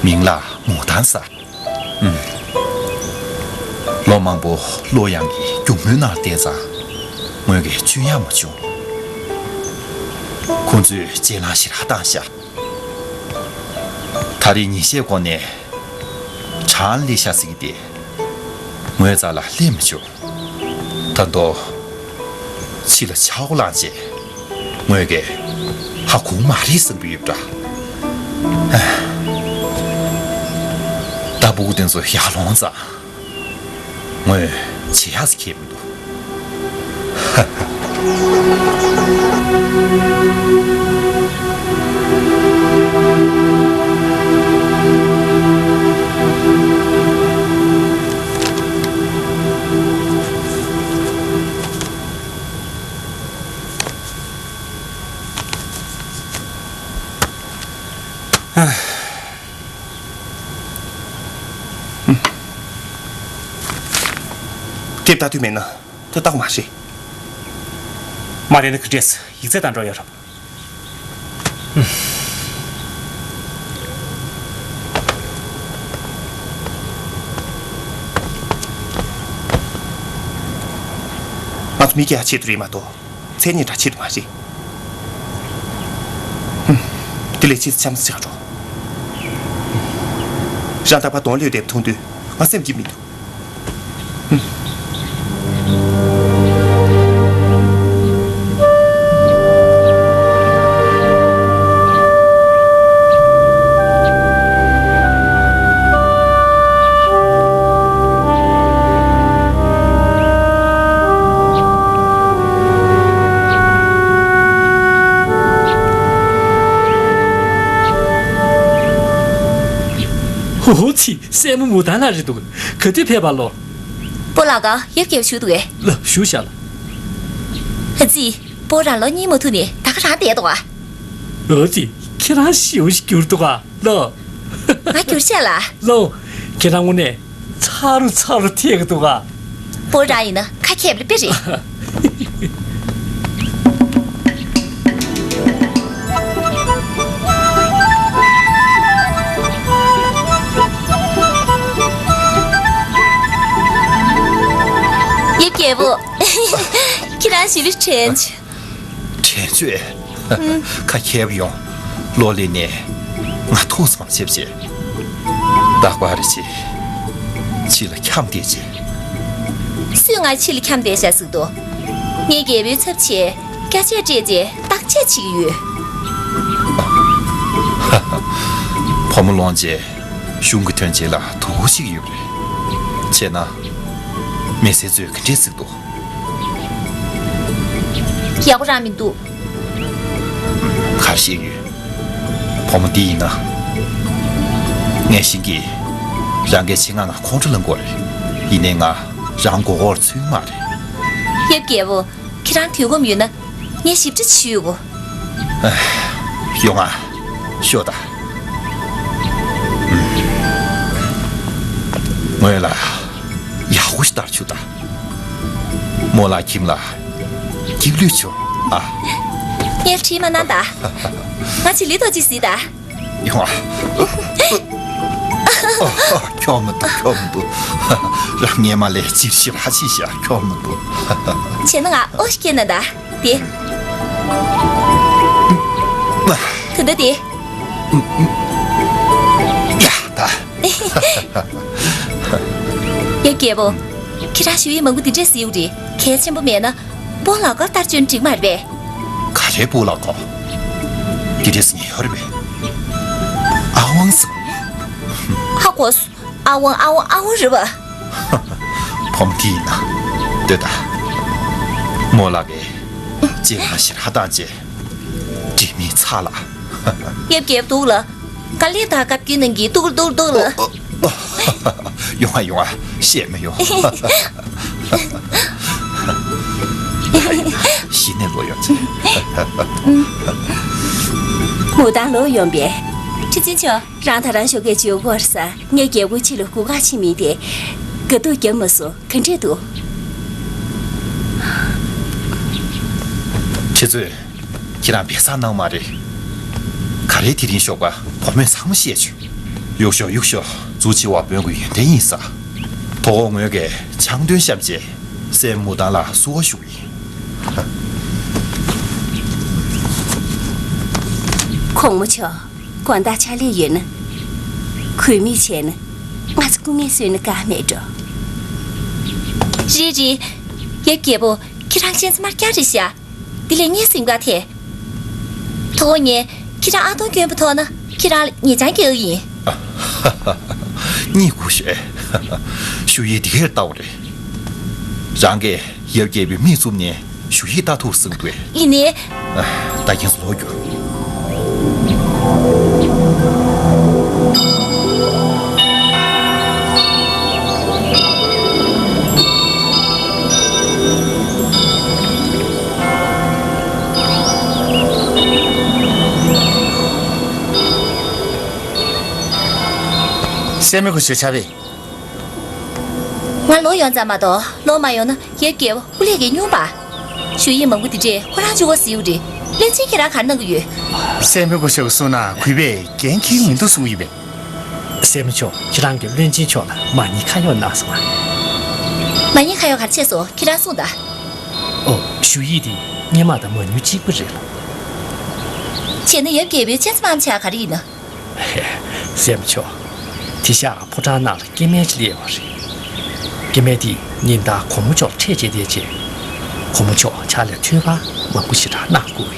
མིང་ལ་མོ་ཏན་ཟེར། ཨུམ། ལོ་མང་པོ་ལོ་ཡང་གི་སྒྱུག་མོའི་ནང་བསྡད་ཙང་། ངོས་ཀྱིས་གཅུན་ཡག་མ་བྱུང་། ཁོང་ཚོས་གཅེས་ལང་ཞེ་དྲག་བཏང་ཤག། ད་རེས་ཉིན་ཤས་གོང་ནས་གྲང་སླེབས་ཤག་ཟེར་གི་དེ། ངོས་རྩ་ལ་སླེབས་མ་བྱུང་། ད་དུང་ཕྱི་ལ་ཆར་པ་ལངས་རྗེས། ངོས་ཀྱིས་ཧ་གོ་མ་རེད་བསམ་གྱི་ཡོད་པ་འདྲ། ད་སྤུ་གུ་དེ་ཚོ་ཡར་ལོངས་ཙང་། ངོས་བྱེད་ཡག་ཟིག་ཁེལ་མི་འདུག། དེབ་ལྟ་དུས་མེད་ན་དེ་ལྟ་གི་མ་རེད། མ་རེད་ན་ག་འདྲས་ཡིག་ཚད་བཏང་འགྲོ་ཡོད་རེད། ང་ཚོ་མི་སྐྱ་ཆེད་དུ་རེད་མ་གཏོགས། མཚན་སྙན་གྲགས་ཆེད་དུ་མ་རེད། ཧུམ། དེ་ལས་ཕྱིས་སུ་འཆམ་ས་ཆགས་འགྲོ། རང་རྟག་པར་གདོང་ལོག་བསྡད་པ་མཐོང་དུས་ང་སེམས་སྐྱིད་མི་འདུག། ཧུམ། ཧོ་ཧོ་ཚི། སྲས་མོ་མོ་ཏན་ལགས་རེད་འདུག། ག་དུས་ཕེབས་པ་ལོ། སྤོ་ལགས་ག་ཡབ་རྒྱལ་པོ་བཞུགས་འདུག་གས། ལགས་བཞུགས་ཤག་ལགས། ཨ་ཙི། སྤོ་རང་ལོ་གཉིས་མ་ཐུག་ནས་ད་ག་རང་བསྡད་འདུག་ག། ཨ་ཙི། ཁྱེད་རང་ཞེ་པོ་ཞིག་གྱུར་འདུག་ག་ལགས། ང་འགྱུར་ཤག་ལགས། ལགས། ཁྱེད་རང་དངོས་གནས་ཚ་རུ་ཚ་རུ་ཐལ་གི་འདུག་ག། སྤོ་རང་ཡིན་ན་ཁ་མཁས་པ་ལ་དཔེ་རེད། ཡབ་རྒྱལ་པོ། ཁྱེད་རང་ཞི་ལུ་དྲན་བྱུང་། དྲན་བྱུང་། ཁ་མཁས་པོ་ཡོང་། ལོ་ལེགས་ནས་ང་ཐུགས་སུ་མ་ཆེབ་བྱས། རྟག་པར་རེ་ཆེ། ཕྱི་ལ་འཁྱམས་བསྡད་བྱས། སུས་ང་ཕྱི་ལ་འཁྱམས་བསྡད་བཞག་ཟེར་འདུག། ངས་རྒྱལ་པོའི་ཚབ་བྱས་སྐད་ཆ་སྤྲད་རྗེས་བརྟག་དཔྱད་བྱེད་ཀྱི་ཡོད། བུ་མོ་ལོངས་རྗེས་གཞུང་གི་དོན་ཆེན་ལ་དོ་ཁུར་བྱེད་ཀྱི་ཡོད་པ་རེད། བྱས་ན། མི་སེར་ཚོས་ག་འདྲས་ཟེར་འདུག། ཡག་པོ་རང་མི་འདུག། ག་རེ་བཤད་ཡོད། བུ་མོ་འདི་ཡིན་ན། ངས་ཤེས་ཀྱི། རང་གིས་ཆེད་མངགས་ང་ཁོང་ཁྲོ་ལངས་དགོས་རེད། ཡིན་ནའི་ང་རང་མགོ་སྐོར་ཚུད་མ་རེད། ཡབ་རྒྱལ་པོ། ཁྱེད་རང་དུས་ཁོམ་ཡོད་ན་ངས་ཞིབ་ཕྲ་ཞུ་གོ། ཡོང་ང་། ཤོག་ད། ངོས་ལ་ཡག་པོ་ཞིག་ལྟར་ཆུ་ད། རྨོ་ལགས་ཁྱིམ་ལ་སྐྱིད་ལུས་བྱུང་ཨ། ངས་བྲིས་མ་གནང་ད། ང་ཅི་ལི་ཏོ་ཅི་སི་ད། ཡོང་ཨ། ཁྱོ་མི་འདུག་ཁྱོ་མི་འདུག་རང་ངས་མ་ལས་ཅིར་ཤི་ར་ཅི་ཤ་ཁྱོ་མི་འདུག་བྱས་ན་ང་ཨོ་ཤི་ཀེ་ན་ད། དེ། ད་ལྟ་དེ། ཡ་ད། ཡ་རྒྱལ་པོ། ཁྱེད་རང་ཞུ་ཡིག་མང་པོ་འདི་འདྲས་ཟེར་ཡོད་རེད། གལ་ཆེན་པོ་མེད་ན་སྤོ་ལགས་ཀར་ལྟར་བཅོས་ན་འགྲིག་མ་རེད་པས། ག་རེ་སྤོ་ལགས་ཀར། འདི་འདྲས་ཉེ་ཡོད་རེད་པས། ཨ་ཝང་ཟེར། ཧ་གོ་སོང་། ཨ་ཝང་ཨ་ཝང་ཨ་ཝང་རེད་པ། བུ་མོ་དེ་ཡིན་ན། ལྟོས་དང་། རྨོ་ལགས་ཀྱིས་ལྕེ་ལ་ཞེ་དྲག་བཏང་རྗེས། དྲི་མེད་ཚ་ལ། ཡབ་རྒྱལ་པོ་འདུག་ལ། ག་ལེར་ད་བཀའ་བཀྱོན་གནང་གི་འདུག་འདུག་འདུག་ལ། ཨོ། ཨོ། ཡོང་ཨ་ཡོང་ཨ། བཤད་མི་ཡོང་། གཞི་ནས་ལོག་ཡོང་ཚེ། མུ་ཏན་ལོག་ཡོང་པས། ཁྲི་ཆེན་མཆོག་རང་ད་རང་ཞོགས་ཀས་འཇུག་དགོས་ས། ངས་རྒྱལ་པོའི་ཆེད་ལ་སྒུག་ཁ་ཕྱིན་མི་དེ། དགའ་སྡུག་བརྒྱབ་མ་སོང་། ག་འདྲས་འདུག་ཁྱེད་ཚོས་ཁྱེད་རང་སྦས་གསང་གནང་མ་རེད། ག་རེ་དེ་རིང་ཞོགས་པ་བུ་མོས་ཚང་མ་བཤད་བྱུང་། གཡུག་ཤོག་གཡུག་ཤོག་གཙུག་ཆེ་བ་དཔོན་གྱི་ཡོན་ཏན་ཡིན་ས། དོ་དགོང་ངོས་ཀྱིས་ཆང་འདོན་བཤམས་རྗེས་སྲས་མུ་ཏན་ལ་བསུ་བ་ཞུ་གི་ཡིན། གོང་མ་མཆོག་དགོང་དག་ཕྱག་ལས་ཡོད་ན། གུས་མོས་བྱས་ན། ང་ཚོ་སྐུ་ངལ་གསོས་ན་དགའ་མེད་འགྲོ། རེད་རེད། ཡབ་རྒྱལ་པོ། ཁྱེད་རང་གཤིན་རྩི་དམར་རྐྱང་རེད་ཤག་འདི་ལས་ངའི་སེམས་ཁ་ཐད། ཐོག་ངས་ཁྱེད་རང་ཨ་སྟོང་སྐྱོན་པ་མཐོང་ན་ཁྱེད་རང་ལ་ཉེས་ཆད་རྒྱག་གི་ཡིན། གཉིད་ཁུག་ཤག་ཞུ་ཡིག་འདི་གར་ལྟ་བ་རེད། རང་གིས་ཡབ་རྒྱལ་པོའི་མིག་བཙུམ་ནས་ཞུ་ཡིག་ལྟ་ཐུབ་ཟེར་གི་འདུག་གས། ཡིན་ནའི། ད་ཁྱེད་ཚོ་ལོག་རྒྱུགས། སྲས་མོ་སྐུ་ཞབས་ཆ་བེ། ང་ལོག་ཡོང་ཙམ་མ་གཏོགས་ལོག་མ་ཡོང་ན་ཡབ་རྒྱལ་པོ་སྐུ་ལས་ཀྱིས་སྙུང་པ། ཞུ་ཡིག་མང་པོ་འདི་འདྲས་ཁོ་རང་བཅུག་གོ་ཟེར་ཡོད་རེད། བློན་ཆེན་ཁྱེད་རང་ག་རེ་གནང་གི་ཡོད། སྲས་མོ་སྐུ་ཞབས་ཀྱིས་གསུངས་ན་གུས་པས་འགན་འཁྱེར་མི་འདུག་གསུངས་ཡོད་པས། སྲས་མོ་མཆོག་ཁྱེད་རང་གིས་བློན་ཆེན་མཆོག་ལ་མ་ཉེས་ཁ་གཡོག་གནང་སོང་ང་། མ་ཉེས་ཁ་གཡོག་ག་རེ་བྱས་སོང་ཁྱེད་རང་གསུངས་དང་། ཨོ། ཞུ་ཡིག་འདི་སྔོན་མ་དང་མ་ཉུང་གཅིག་པ་རེད་ལ། བྱས་ན་ཡབ་རྒྱལ་པོའི་སྤྱན་ཚེ་དམར་པོ་ཆགས་ག་རེ་ཡིན་ནམ། སྲས་མོ་མཆོག་དེ་ཤག་ཕོ་བྲང་ནང་ལ་སྐྱེ་དམན་ཅིག་སླེབས་པ་རེད། སྐྱེ་དམན་དེས་ཉིན་ལྟར་གོང་མ་མཆོག་ལ་འཕྲད་བྱས་བསྡད་རྗེས། གོང་མ་མཆོག་ཕྱག་ལས་ཐོས་པ་མང་པོ་ཞེ་དྲག་གནང་དགོས།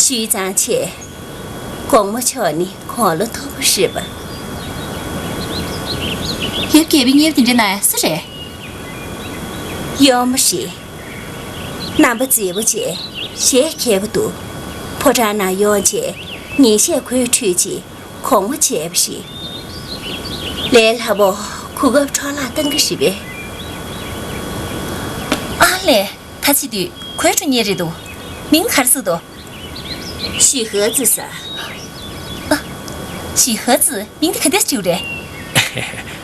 ཞུས་ཙང་ཆེ། གོང་མ་མཆོག་ནི་དགུང་ལོ་མཐོ་པོ་རེད་པ། ཡབ་རྒྱལ་པོའི་གཉེར་པ་དེ་འདྲ་ན་སུ་རེད། གཡོག་མོ་རེད། རྣམ་པ་མཛེས་པོ་བྱས། གཞས་མཁས་པོ་འདུག་ཕོ་བྲང་ནང་ཡོང་བྱས། ཉིན་ཤས་ཁོའི་ཁྲོད་ཅིག་གོང་མ་བྱས་པ་ཞིག་ལས་སླ་པོ་གོ་སྐབས་འཕྲོ་བརླག་བཏང་གི་རེད་པས། ཨ་ལས། ད་བྱེད་དུས་ཁོའི་ཁྲོད་གཉེར་རེད་འདུག་མིང་ག་རེ་ཟེར་འདུག་ཞུས་ཧེ་ཙི་ཟེར། ཨ། ཞུས་ཧེ་ཙི་མིང་དེ་ག་འདྲས་བྲིས་པ་རེད།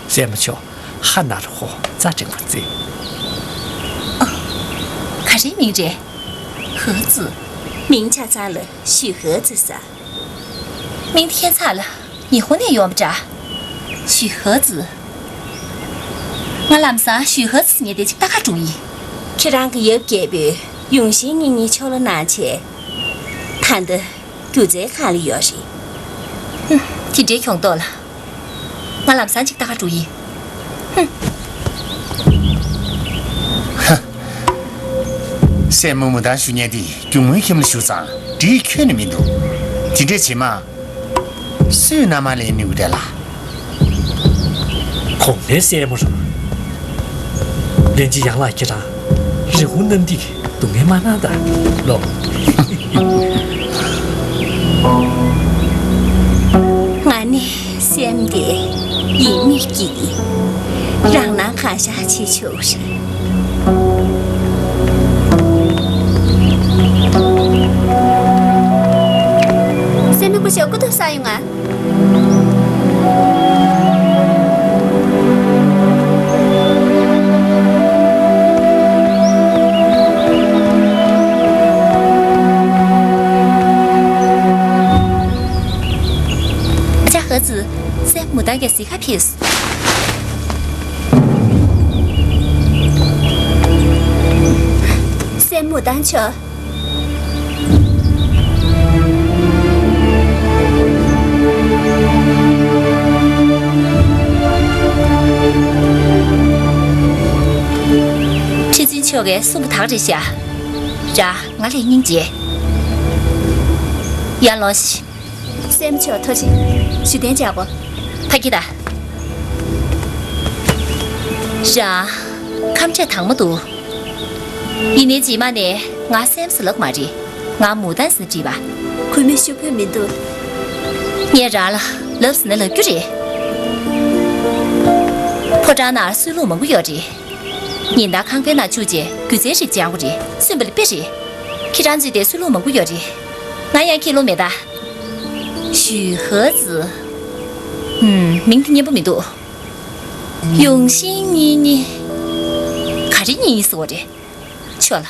སྲས་མོ་མཆོག་ཧ་ན་རུ་ཧོ་རྩ་འགྲེང་བུ་ཙི། ཨ། ག་རེའི་མིང་རེད། ཧེ་ཙི། མིང་ཆ་ཚང་ལ་ཞུས་ཧེ་ཙི་ཟེར། མིང་དེ་ཁྱད་མཚར་ལ། ཉི་ཧོང་ནས་ཡོང་བ་འདྲ། ཞུས་ཧེ་ཙི། ང་ལམ་སང་ཞུས་ཧེ་ཙི་ཟེར་མཁན་དེ་ཅིག་ལྟ་ག་འགྲོ་གི་ཡིན། ཁྱེད་རང་གི་ཡབ་རྒྱལ་པོས་ཡུང་ཞིན་གཉིས་གཉིས་ཕྱོགས་ལ་གནང་བྱས། ད་ལྟ་སྒྱུ་རྩལ་ཁང་ལ་ཡོད་རེད། ཧུམ། དེ་འདྲའི་གྱོང་ཐོག་ལ། ང་ལམ་སང་ཅིག་ལྟ་ག་འགྲོ་ཡིན། ཧུམ། ཧ། སྲས་མོ་མུ་ཏན་ཞུ་མཁན་དེ་སྒྱུག་མོའི་ཁྱིམ་ལ་ཞུགས་ཙང་འགྲིག་ཁྱོན་ནས་མི་འདུག་དེ་འདྲས་བྱེད་མ། སུས་མནའ་མ་ལེན་ནུས་རེད་ལ། གོང་མའི་སྲས་མོ་རང་། ལན་ཅི་ཡང་ལགས་ཁྱེད་རང་རི་བོང་གནམ་ལྡིང་སྡུག་བསྔལ་མ་གནང་ད་ལོ། ང་ནི་སེམས་བདེ་ཡིད་མི་སྐྱིད། རང་སྣང་གང་ཤར་བྱེད་ཆོག་རེད། སེམས་མི་ཁུ་ཤོག་སྐུ་ཐུག་ས་ཡོང་ང་། ཨ་ཅག་ཧི་ཙི། སྲས་མོ་མུ་ཏན་གྱིས་གཟིགས་ག་ཕེབས། སྲས་མོ་མུ་ཏན་མཆོག་ཆོག་གིས་གསུངས་པ་དག་རེད་ཤག་ར་ང་ལས་སྙིང་རྗེ། ཡར་ལོངས་ཤིག་སྲས་མོ་མཆོག་ཐུགས་རྗེ་ཆེ། བཞུགས་གདན་འཇགས་དགོས། ཕ་གི་ད། ར། ཁམས་ཁྲས་དྭངས་མོ་འདུག་ཡིན་ནའི་རྗེས་མ་ནས་ང་སྲས་མོ་ཟེར་ལབ་མ་རེད། ང་མུ་ཏན་ཟེར་ནས་བྲིས་པ། གུས་མོས་ཤོབ་བུ་མི་འདུག་ངས་རང་ལ་ལབ་ཟེར་ན་ལབ་རྒྱུ་རེད། ཕོ་བྲང་ནང་སྲོལ་ལུགས་མང་པོ་ཡོད་རེད། ཉིན་ལྟར་ཁང་པའི་ནང་བཅུག་རྗེས་སྒྱུ་རྩལ་རིགས་སྦྱང་དགོས་རེད། སུན་པ་ལ་དཔེ་རེད། ཁྱེད་རང་ཚོའི་དེ་སྲོལ་ལུགས་མང་པོ་ཡོད་རེད། ང་ཡང་ཁས་ལོ་མེད་ད། ཞུས་ཧེ་ཙི། ཧུམ། མིང་དེ་སྙན་པོ་མི་འདུག་ཡུང་ཤིང་གཉིས་གཉིས། ག་རེ་གཉིས་གཉིས་ཟེར་བ་རེད། ཆོག་ལ།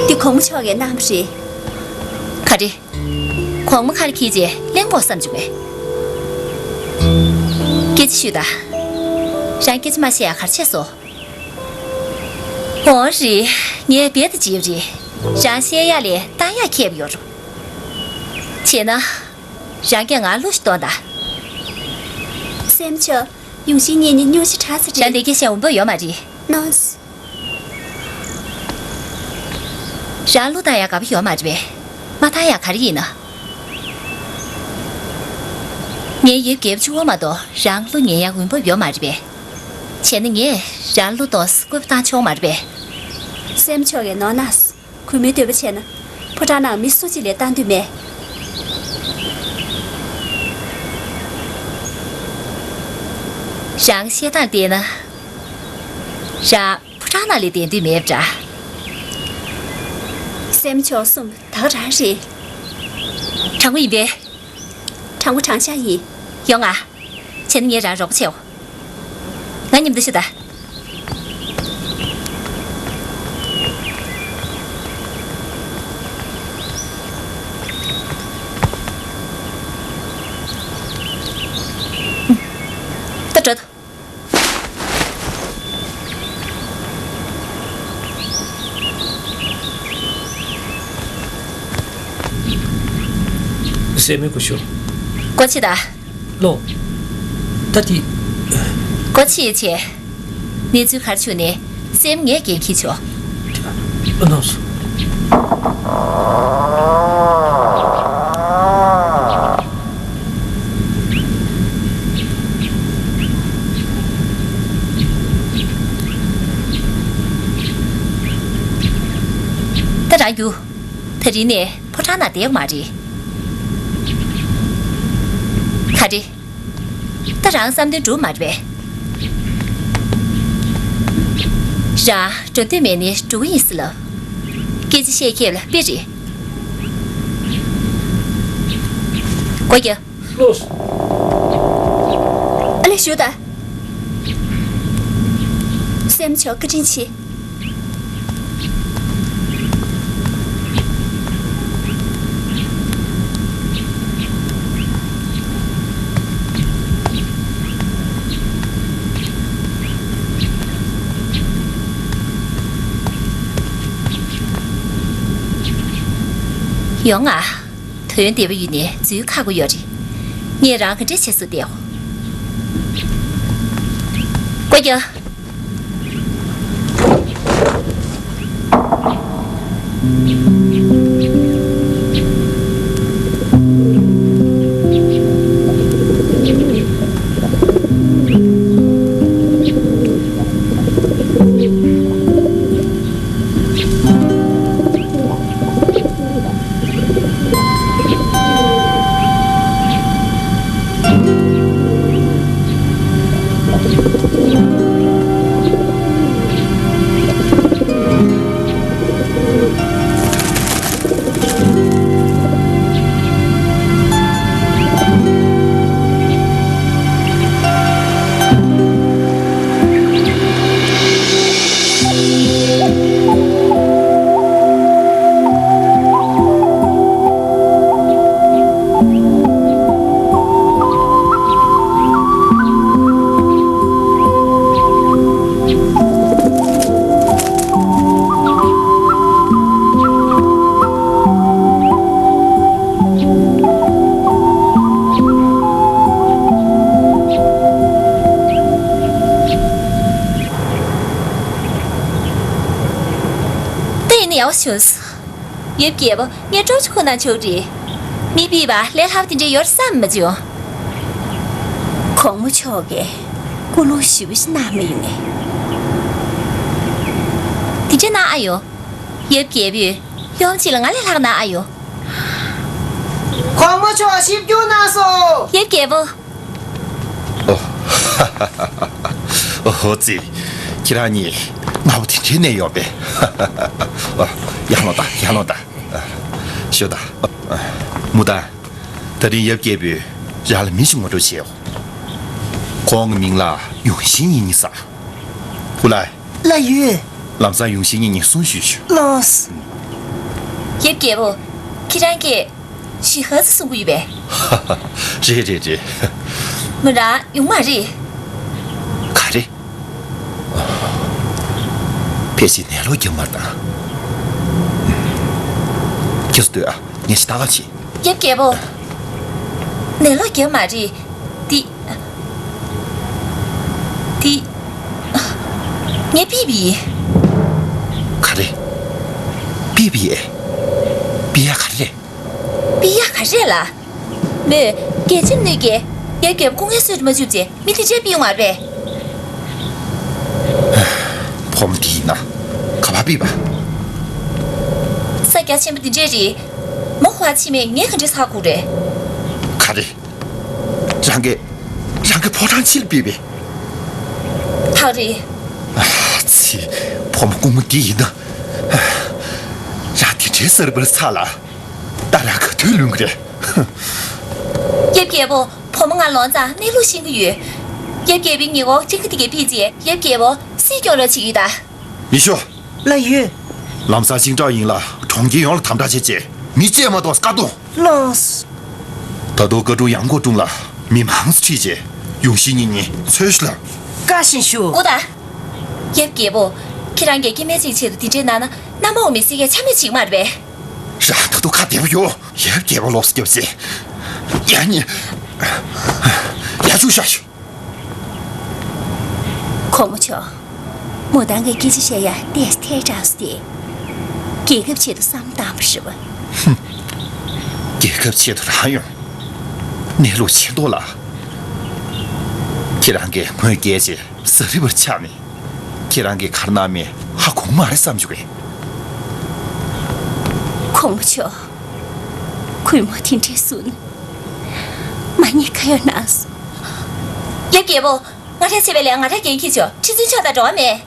འདི་གོང་མ་མཆོག་གིས་གནང་བ་རེད། ག་རེ། གོང་མ་ཁ་ལ་འཁྱེར་རྗེས་གླེང་དགོས་བསམ་བྱུང་བས། སྐད་ཆ་ཞུས་ད། རང་སྐད་ཆ་མ་བཤད་ཡ་ག་རེ་བྱས་སོང་། འོ་རེད། ངས་རྦད་དེ་བརྗེད་པ་རེད། རང་བཤད་ཡ་ལས་བཏང་ཡ་མཁས་པ་ཡོད་རུང་། བྱས་ན། རང་གིས་ང་གླུ་ཞིག་གཏོང་དང་། སྲས་མོ་མཆོག་ཡུང་ཤིང་གཉིས་གཉིས་སྨྱོ་ཤ་དྲག་ཙམ་རེད། རང་དེ་སྐད་བཤད་འོས་པ་ཡོད་མ་རེད། ནོས། རང་གླུ་བཏང་ཡ་དགའ་པོ་ཡོད་མ་རེད་པས། མ་བཏང་ཡ་ག་རེ་ཡིན་ན། ངའི་ཡབ་རྒྱལ་པོ་བཅུ་པ་མ་གཏོགས་རང་གླུ་ཉན་ཡ་འོས་པ་ཡོད་མ་རེད་པས། བྱས་ན་ངས་རང་གླུ་གཏོང་བཀོད་པ་བཏང་ཆོག་མ་རེད་པས། སྲས་མོ་མཆོག་གིས་ནོར་ན། གུས་མོའི་འདོད་པ་བྱས་ན། ཕོ་བྲང་ནང་མི་སུ་གཅིག་ལས་བཏང་འདོད་མེད། རང་བཤད་སྟངས་བལྟས་ན། རང་ཕོ་བྲང་ནང་ལས་བསྡད་འདོད་མེད་པ་འདྲ། སྲས་མོ་མཆོག་གསུངས་པ་ད་ག་རང་རེད། དྲང་པོ་ཡིན་པས། དྲང་པོ་དྲང་བཞག་ཡིན། ཡོང་ང་། བྱས་ན་ངས་རང་རོགས་པ་བྱེད་འོ། ང་མཉམ་དུ་ཤོག་ད། ད་འགྲོ་ད། སྲས་མོའི་སྒོ་ཕྱེ། སྒོ་ཕྱེ་ད། ལོ། ད་དེ། སྒོ་ཕྱེ་ཕྱེ། གནས་ཚུལ་ག་རེ་བྱུང་ནས་སྲས་མོ་ངས་འགན་འཁྱེར་ཆོག་ཨ་ནོས། ད་རང་རྒྱུགས། ད་རིང་ནས་ཕོ་བྲང་ནང་བསྡད་ཡོད་མ་རེད། ག་རེ། ད་རང་བསམ་དོན་འགྲུབ་མ་རེད་པས། རང་འགྲོ་འདོད་མེད་ནས་འགྲོ་གི་ཡིན་ཟེར་ལབ། སྐད་ཆ་བཤད་མཁས་ལ་དཔེ་རེད། སྒོ་རྒྱག་ལོས། ཨ་ལས་ཞུ་ད། སྲས་མོ་མཆོག་བཀའ་དྲིན་ཆེ། ཡོང་ང་། དོན་བདེ་བ་ཡོད་ནས་འཛུལ་ཁག་པོ་ཡོད་རེད། ངས་རང་ག་འདྲས་བྱས་སུ་བསྡད་འོ། སྒོ་རྒྱག་ཡག་པོ་བྱུང་སོང་། ཡབ་རྒྱལ་པོ། ངས་སྤྲོ་ཆུ་ཁོ་ན་ཆོག་རེད། མི་ཕུད་པ་ལས་སླ་པོ་དེ་འདྲ་ཡོད་བསམ་མ་བྱུང་། གོང་མ་མཆོག་གིས་སྐུ་སློང་ཞེ་པོ་ཞིག་གནང་མ་ཡོང་ངས། དེ་འདྲ་གནང་ཨ་ཡོང་། ཡབ་རྒྱལ་པོས་ཡོང་ཅིག་ལ་ང་ལས་ལྷག་གནང་ཨ་ཡོང་། གོང་མ་མཆོག་ཞིབ་སྐྱོར་གནང་སོང་། ཡབ་རྒྱལ་པོ། ཨོ། ཨོ་ཙི། ཁྱེད་རང་གཉིས་སྔ་པོ་དེ་འདྲའི་གནས་ཡོང་པས། ཨོ། ཡར་ལོངས་དང་། ཡར་ལོངས་དང་། ཤོག་དང་། མུ་ཏན། ད་རིང་ཡབ་རྒྱལ་པོས་རང་ལ་མི་ཞིག་ངོ་སྤྲོད་བྱས་ཡོད། ཁོང་གི་མིང་ལ་ཡུང་ཤིང་ཡིན་ནི་ཟེར། ཧུ་ལའེ། ལགས་ཡོད། ལམ་སང་ཡུང་ཤིང་གཉིས་གཉིས་གསུང་ཞུས་ཞུ། ལགས། ཡབ་རྒྱལ་པོ། ཁྱེད་རང་གིས་ཞི་ཧ་ཙི་གསུང་གི་ཡོད་པས། རེད་རེད་རེད། མོ་རང་ཡོང་མ་རེད། ག་རེ། ཕལ་ཆེར་ནད་ལོག་རྒྱབ་མ་རེད་ད། ཁྱེད་ཚོ་སྡོད་ཨ། ངས་ཞིག་ལྟ་ག་ཕྱིན། ཡབ་རྒྱལ་པོ། ནད་ལོག་རྒྱབ་མ་རེད། འདི། འདི། ངའི་པི་པི། ག་རེ། པི་པི་ཨེ། པི་ཡ་ག་རེ་རེད། པི་ཡ་ག་རེ་རེད་ལ། མོས་རྒྱལ་ཆེན་གནོད་ཀྱིས་ཡབ་རྒྱལ་པོ་སྐུ་ངལ་གསོ་མ་བཅུག་ཅེས་མི་དེ་འདྲས་པི་ཡོང་བ་རེད། ཕོ་མོ་འདི་ཡིན་ན་ག་པར་པི་པ། ས་རྒྱ་ཆེན་པོ་འདི་འདྲས་རེད། མོ་ཁོ་ཕྱི་མས་ངས་ག་འདྲས་ཧ་གོ་རེད། ག་རེ། རང་གི། རང་གི་ཕོ་བྲང་ཕྱིར་ཕུད་པས། ཐག་རེད། ཨ་ཙི། ཕོ་མོ་ཀུ་མུ་འདི་ཡིན་ན། རང་དེ་འདྲའི་གསར་པར་ཚ་ལ། ད་རང་ག་དུས་ལོན་གི་རེད། ཡབ་རྒྱལ་པོ། ཕོ་མོ་ང་ལོང་ཙང་གནས་ལུགས་ཤེས་ཀྱི་ཡོད། ཡབ་རྒྱལ་པོའི་ཉེ་འཁོར་སྤྱང་ཀི་དེ་གས་ཕུད་རྗེས་ཡབ་རྒྱལ་པོ་སྲིད་སྐྱོང་རོགས་བྱེད་ཀྱི་ཡོད་ད། ཡེ་ཤོ། ལགས་ཡོད། ལམ་སང་ཅིང་ཀྲའོ་ཡིན་ལ་གྲོང་ཁྱེར་ཡོངས་ལ་དམ་དྲག་བྱས་རྗེས་མི་གཅིག་མ་གཏོགས་བཀའ་གཏོང་། ལགས། ད་དུང་བཀའ་དྲུང་ཡང་སྒོ་ཀྲུང་ལ་མི་མང་ཙམ་ཁྲིད་རྗེས་ཡུང་ཤིང་གཉིས་གཉིས་འཚོལ་ཞུ་ལ། བཀའ་བཞིན་ཞུ། ཨོ་ད། ཡབ་རྒྱལ་པོ། ཁྱེད་རང་གིས་སྐྱེ་དམན་ཅིག་ཆེད་དུ་དེ་འདྲའི་གནང་ན་མནའ་མ་འོ་མའི་སྲིད་སྐལ་ཆ་མེད་བྱེད་ཀྱི་མ་རེད་པས། རང་ད་དུང་ཁ་བདེ་པོ་ཡོད། ཡབ་རྒྱལ་པོ་ལོགས་སུ་རྒྱབ་ཟེར། ཡ་ནི། ཡ་ཆུ་ཤ་ཤུ། གོང་མ་མཆོག། མོ་ཏང་གིས་སྐད་ཆ་བཤད་ཡ་ཏོག་ཙམ་ཐལ་དྲགས་སོང་སྟེ། རྒྱལ་ཁབ་ཆེད་དུ་བསམ་བློ་བཏང་བ་རེད་པ། ཧུམ། རྒྱལ་ཁབ་ཆེད་དུ་རང་ཡོང་། གནས་ལུགས་ཤེས་མདོག་ལ། ཁྱེད་རང་གིས་ངོས་བསྐྱལ་རྗེས་ཟ་རི་བར་ཆགས་ནས། ཁྱེད་རང་གིས་ག་རེ་གནང་མིན་ཧ་གོ་མ་རེད་བསམ་བྱུང་གས། གོང་མ་མཆོག། གུས་མོ་དེ་འདྲའི་བཟུང་ན། མ་ཉེས་ཁ་ཡོག་གནང་སོང་། ཡབ་རྒྱལ་པོ། ང་རང་བྱས་པའི་ལས་ང་རང་འགན་འཁྱེར་ཆོག་ཁྲི་བཙུན་མཆོག་དང་འགྲོ་བ་མེད།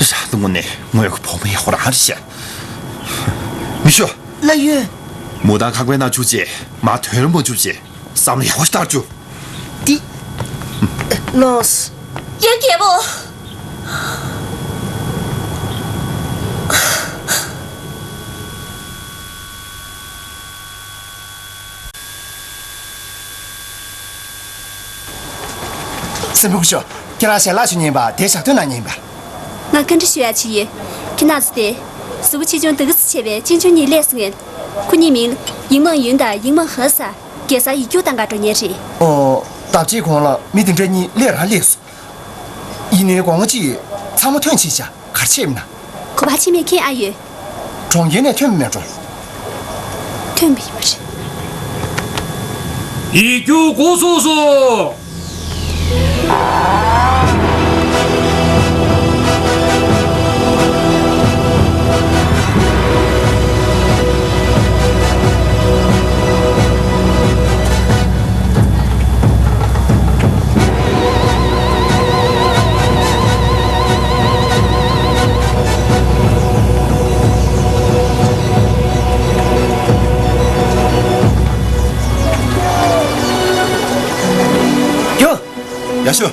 རང་ལ་དངོས་གནས་ངོས་ཀྱི་བུ་མོ་ཡག་པོ་རང་རེད་ཤག་མི་ཤོ། ལགས་ཡོད། མོ་ཏང་ཁ་བརྡ་གནང་བཅུག་རྗེས་མ་དོན་རིན་པོ་བཅུག་རྗེས་བསམ་བློ་ཡག་པོ་ཞིག་བཏང་བཅུག་དེ། ལགས། ཡབ་རྒྱལ་པོ། སྲིན་པོ་སྐུ་ཞབས། ཁྱེད་རང་ཞལ་ལག་ཞུ་མཁན་པ་དེ་ཞག་ཐོན་གནང་མཁན་པ། ང་བཀའ་འདྲི་ཞུ་ཡ་ཅིག་ཡོད། ཁྱེད་རང་ཚོ་དེ། གཟུགས་པོ་ཆེ་ཆུང་དེ་ག་ཚོད་ཆེ་བའི་གཅེན་གཅུང་གཉིས་སླེབས་སོང་ངས། ཁོ་གཉིས་མིང་ཡིང་མང་ཡུན་དང་ཡིང་མང་ཧེ་ཟེར། རྒྱལ་སར་ཡིག་རྒྱུགས་བཏང་ག་འགྲོ་མཁན་རེད། ཨོ། ད་ཅི་གོང་ལ་མི་དེ་འདྲ་གཉིས་སླེབས་རང་སླེབས་སོང་། ཡིན་ནའི་དགོང་མོ་ཅིག་ཚང་མ་ཐོན་ཕྱིན་ཤག་ག་རེ་བྱས་མིན་ན། གོ་བ་ཕྱི་མས་མཁྱེན་ཨ་ཡོད། གྲོང་ཁྱེར་ནས་ཐོན་མེད་འགྲོ། ཐོན་པ་ཡིན་པ་རེད། ཡིག་རྒྱུགས་འགོ་ཚུགས་སོང་། ཡ། ཡ་ཤོ།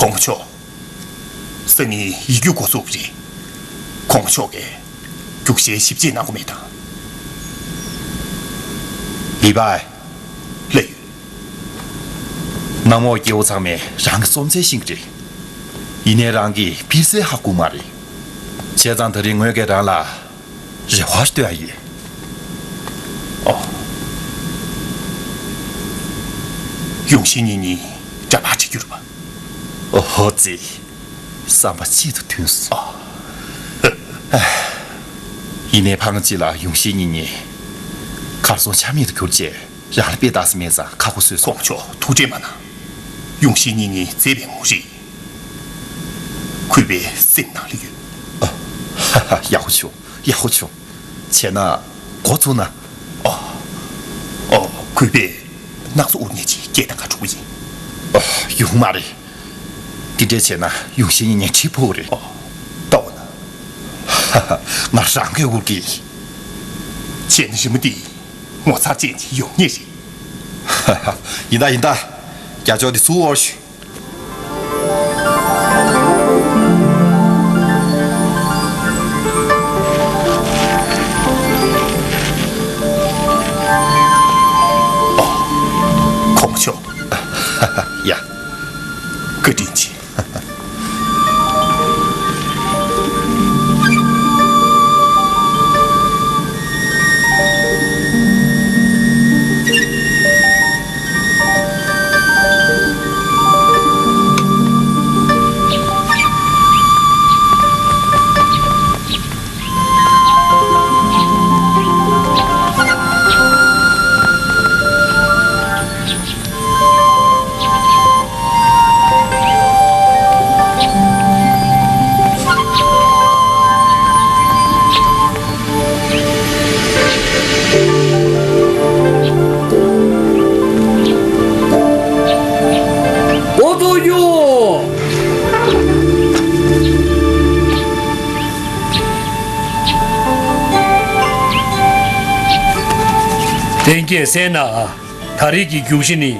གོང་མ་མཆོག། སང་ཉིན་ཡིག་རྒྱུགས་འགོ་ཚུགས་པ་རེད། གོང་མ་མཆོག་གིས་རྒྱུགས་གཞིའི་ཞིབ་དཔྱད་གནང་དགོས་མེད་དམ། ལི་པའེ། ལགས་ཡོད། གནམ་འོག་སྐྱེ་བོ་ཚང་མས་རང་གི་རྩོམ་རྩལ་ཤེས་ཀྱི་རེད། ཡིན་ནའི་རང་གིས་སྤུས་ཚད་ཧ་གོ་མ་རེད། བྱས་ཙང་ད་རེས་ངོས་ཀྱིས་རང་ལ་རེ་བ་བཏོན་ཡ་ཡིན། ཨོ། ཡུང་ཤིན་གཉིས་གཉིས་འདྲ་པར་བྲིས་རྒྱུ་རེད་པ། ཨོ་ཧོ་ཙི། བསམ་པ་གཅིག་ཏུ་མཐུན་སོང་། ཨོ། ཡིན་ནའི་ཕར་ཕྱོགས་ལ་ཡུང་ཤིན་གཉིས་གཉིས་གར་སོང་ཆ་མེད་དུ་གྱུར་རྗེས་རང་ལ་དཔེ་ལྟ་ས་མེད་ཙང་ཁག་པོ་བཟོས་སོང་། གོང་མ་མཆོག་ཐུགས་ཁྲལ་མ་གནང་། ཡུང་ཤིན་གཉིས་གཉིས་མཛེས་པའི་ངོ་རིས། གུས་པའི་སེམས་ནང་ལ་ཡོད། ཨ། ཧ་ཧ། ཡག་པོ་བྱུང་། ཡག་པོ་བྱུང་། བྱས་ན་འགོ་བཙུགས་ན། ཨོ། ཨོ། གུས་པས་སྣག་ཚ་དབུར་མཁན་ཅིག་སྐད་གཏོང་ག་འགྲོ་གི་ཡིན། ཨོ། ཡོང་མ་རེད། འདི་འདྲས་བྱས་ན་ཡུང་ཤིན་གཉིས་གཉིས་འཁྲུལ་ཕོག་རེད། ཨོ། ལྟ་འོ་ན། ཧ་ཧ། ང་རང་གིས་དབུར་གི། བྱས་ན་རི་མོ་འདི་ངོ་མཚར་ཅན་ཅིག་ཡོང་ངེས་རེད། ཧ་ཧ། ཡིན་ད་ཡིན་ད། རྒྱ་ཅོག་འདི་ཚུར་དབོར་ཤོག། ཨོ། གོང་མ་མཆོག། ཡ། བཀའ་དྲིན་ཆེ། འགོ་བཙུགས་རྒྱུ། ལྷན་རྒྱས་གསན་ན། ད་རེས་ཀྱི་རྒྱུགས་གཞི་ནི།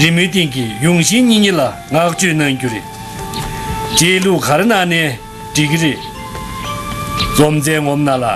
རི་མོའི་སྟེང་གི་ཡུང་ཤིན་གཉིས་གཉིས་ལ་བསྔགས་བརྗོད་གནང་རྒྱུ་རེད། རྗེས་ལུས་ག་རེ་གནང་ནའི་འགྲིག་གི་རེད། རྩོམ་རྩལ་ངོམ་ན་ལ།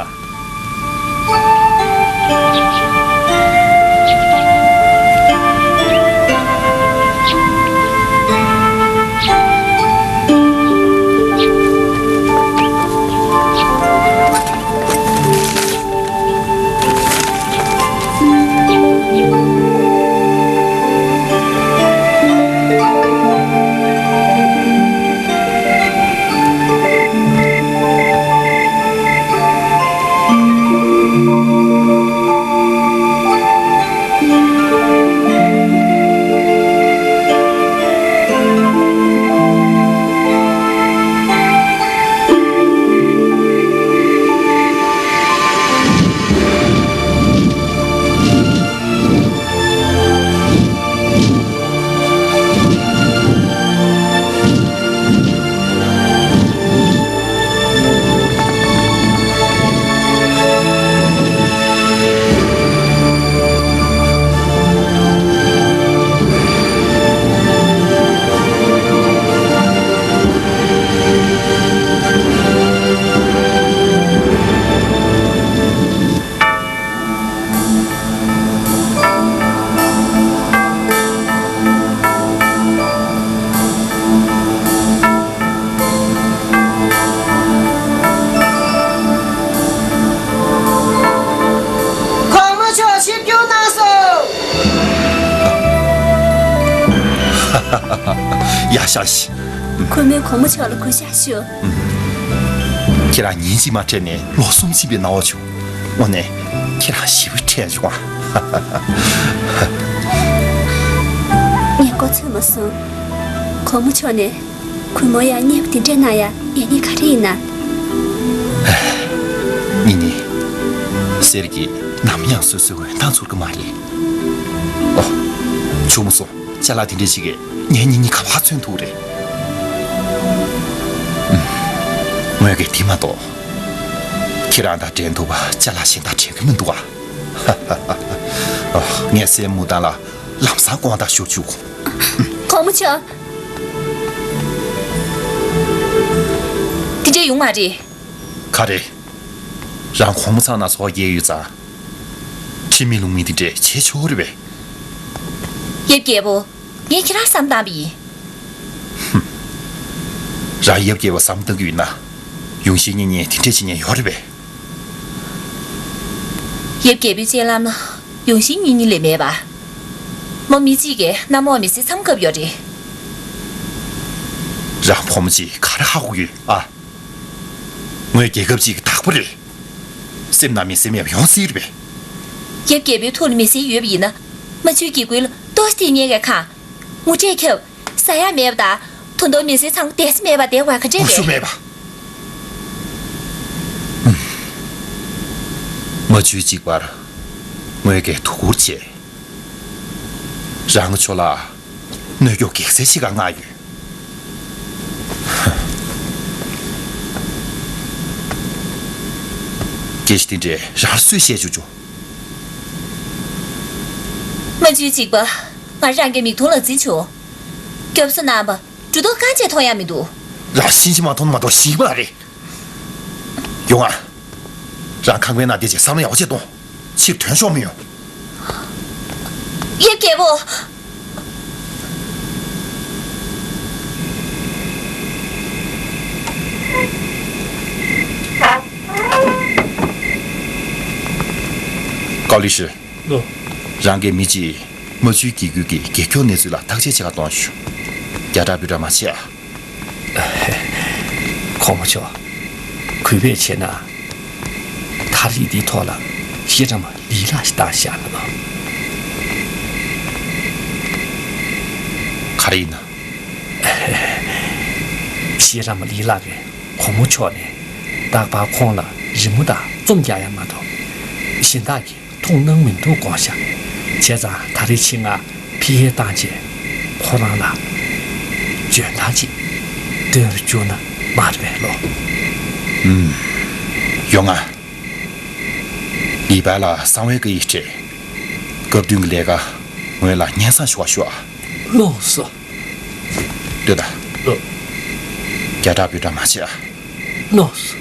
གོང་མ་མཆོག་ཆིབས་བསྒྱུར་གནང་སོང་། ཡ་ཤ་ཤི། གུས་མོས་གོང་མ་མཆོག་ལ་གུས་ཞབས་ཞུ། ཁྱེད་རང་ཉིན་གཅིག་མ་འཕྲད་ནས་ལོ་གསུམ་ཕྱིན་པའི་སྣང་བ་བྱུང་། དངོས་གནས་ཁྱེད་རང་ཞེ་པོ་འཕྲད་བྱུང་ཨ། ངས་མགོ་ཚོས་མ་སོང་། གོང་མ་མཆོག་ནས་གུས་མོ་ཡ་མཉེས་པོ་དེ་འདྲས་གནང་ཡ་ཡ་ནི་ག་རེ་ཡིན་ན། ཉི་ཉི། གསེར་གྱིས་ནམ་ཡང་སོ་སོའི་འོད་མདངས་འཚོལ་གི་མ་རེད། ཨོ། བྱུང་མ་སོང་། ཅ་ལག་དེ་འདྲས་ཞིག་གིས་ངའི་ཉི་ཉི་ག་པར་མཚོན་ཐུབ་རེད། ངོས་ཀྱིས་དེ་མ་གཏོགས། ཁྱེད་རང་དང་འགྲན་ཐུབ་པ་ཅ་ལག་གཞན་དག་དྲན་གི་མི་འདུག་ཨ། ངས་སྲས་མུ་ཏན་ལ་ལམ་སང་དགོངས་དག་ཞུ་བཅུག། གོང་མ་མཆོག། ཡོང་མ་རེད། ག་རེ། རང་གོང་མ་ཚང་ན་ཚོགས་རྒྱག་ཡོད་ཙང་། ཁྲིམས་མེད་ལུགས་མེད་དེ་འདྲས་བྱེད་ཆོག་རེད་པས། ཡབ་རྒྱལ་པོ། ངས་ཁྱེད་རང་བསམ་བཏང་བ་ཡིན། ཧུམ། རང་ཡབ་རྒྱལ་པོ་བསམ་བཏང་གི་ཡོད་ན། ཡོང་ཤེས་ཉེ་ཉེ་དེ་འདྲས་བྱེད་ཉེ་ཡོད་རེད་པས། ཡབ་རྒྱལ་པོའི་སྤྱན་ལམ་ན་ཡོང་ཤེས་ཉེ་ཉེ་ལས་མེད་པ། མོ་མི་གཅིག་གིས་གནམ་འོག་མི་སེར་མཚམས་བཀབ་ཡོད་རེད། རང་ཕོ་མོ་གཅིག་ག་རེ་ཧ་གོ་ཡོད་ཨ། ངོས་རྒྱལ་ཁབ་ཅིག་གི་བདག་པོ་རེད། སེམས་ནང་མི་སེམས་ཡབ་ཡོང་སྲིད་རེད་པས། ཡབ་རྒྱལ་པོའི་ཐུགས་ལ་མི་སེར་ཡོད་པ་ཡིན་ན། རྨ་ཆུའི་གི་ཀུན་ལ་ཏོག་ཙམ་ཉེ་ག་ཁ། ངུ་འབྲས་ཁྱབ། ཟ་ཡ་མེད་པ་དང་། ད་དུང་མི་སེར་ཚང་བསྡད་ས་མེད་པ་བསྡད་པ་ག་འདྲས་ངོ་ཤུགས་རེད། མེད་པ། རྨ་ཆུའི་གཅིག་པར་ངོས་ཀྱིས་དོ་ཁུར་བྱས། རང་ཚོ་ལ་གནོད་སྐྱོན་གེགས་སེལ་བྱེད་ག་མངགས་ཡོད། སྐད་ཆ་དེ་འདྲས་རང་སུས་བཤད་བཅུག་བཅུག་རྨ་ཆུའི་གཅིག་པ། ང་རང་གི་མིག་མཐོང་ལག་ཟིན་བྱུང་། སྐྱོབ་གསོ་གནང་བ་འགྲོ་ལྡོག་རྐང་གཅིག་མཐོང་ཡ་མི་འདུག་རང་གཤིན་རྗེ་མ་མཐོང་ན་མ་གཏོགས་ཞིག་པ་རེད། ཡོང་ང་། རང་ཁང་པའི་ནང་བསྡད་བྱས་བསམ་བློ་ཡག་པོ་བྱས་གཏོང་། ཕྱིར་ཐོན་ཆོག་མི་ཡོང་། ཡབ་རྒྱལ་པོ། ཀའོ་ལི་ཧྲི། ལོ། རང་གི་མི་གཅིག་རྨ་ཆུའི་གི་ཀུན་གྱི་རྒྱལ་སྐྱོང་གནས་ཚུལ་ལ་བརྟག་དཔྱད་བྱེད་ག་གཏོང་ཤོག་རྒྱ་གྲགས་བུ་གྲགས་མ་བྱེད་ཨ། གོང་མ་མཆོག་གུས་པས་བྱས་ན། ད་རེས་འདིའི་ཐོག་ལ་ཤེས་རམས་ལི་ལགས་ཤིག་བཏང་བཞག་ན་ལོ། ག་རེ་ཡིན་ན། ཤེས་རམས་ལི་ལགས་ཀྱིས་གོང་མ་མཆོག་ནས་རྟག་པར་ཁོང་ལ་རི་མོ་དང་རྩོམ་རྒྱག་ཡ་མ་གཏོགས་གཞན་དག་གིས་མཐོང་གནང་མི་འདུག་དགོངས་ཤག་བྱས་ཙང་ད་རེས་ཕྱི་ང་ཕི་ཧེ་བཏང་རྗེས་ཁོ་རང་ལ་འཇོན་ཐང་ཅིག་སྟོན་རུ་བཅུག་ན་མ་རེད་པས་ལོ། ཨུམ། ཡོང་ང་། ལི་པའི་ལ་གསང་བའི་བཀའ་ཡིག་སྤྲད། སྐབས་བསྟུན་གྱི་ལས་ཀ་ངོས་ལ་སྙན་སེང་ཞུ་བ་ཞུ་ཨ། ལགས་སོ། ལྟོས་དང་། ལགས། རྒྱ་གྲགས་བུ་གྲགས་མ་བྱེད་ཨ། ལགས་སོ།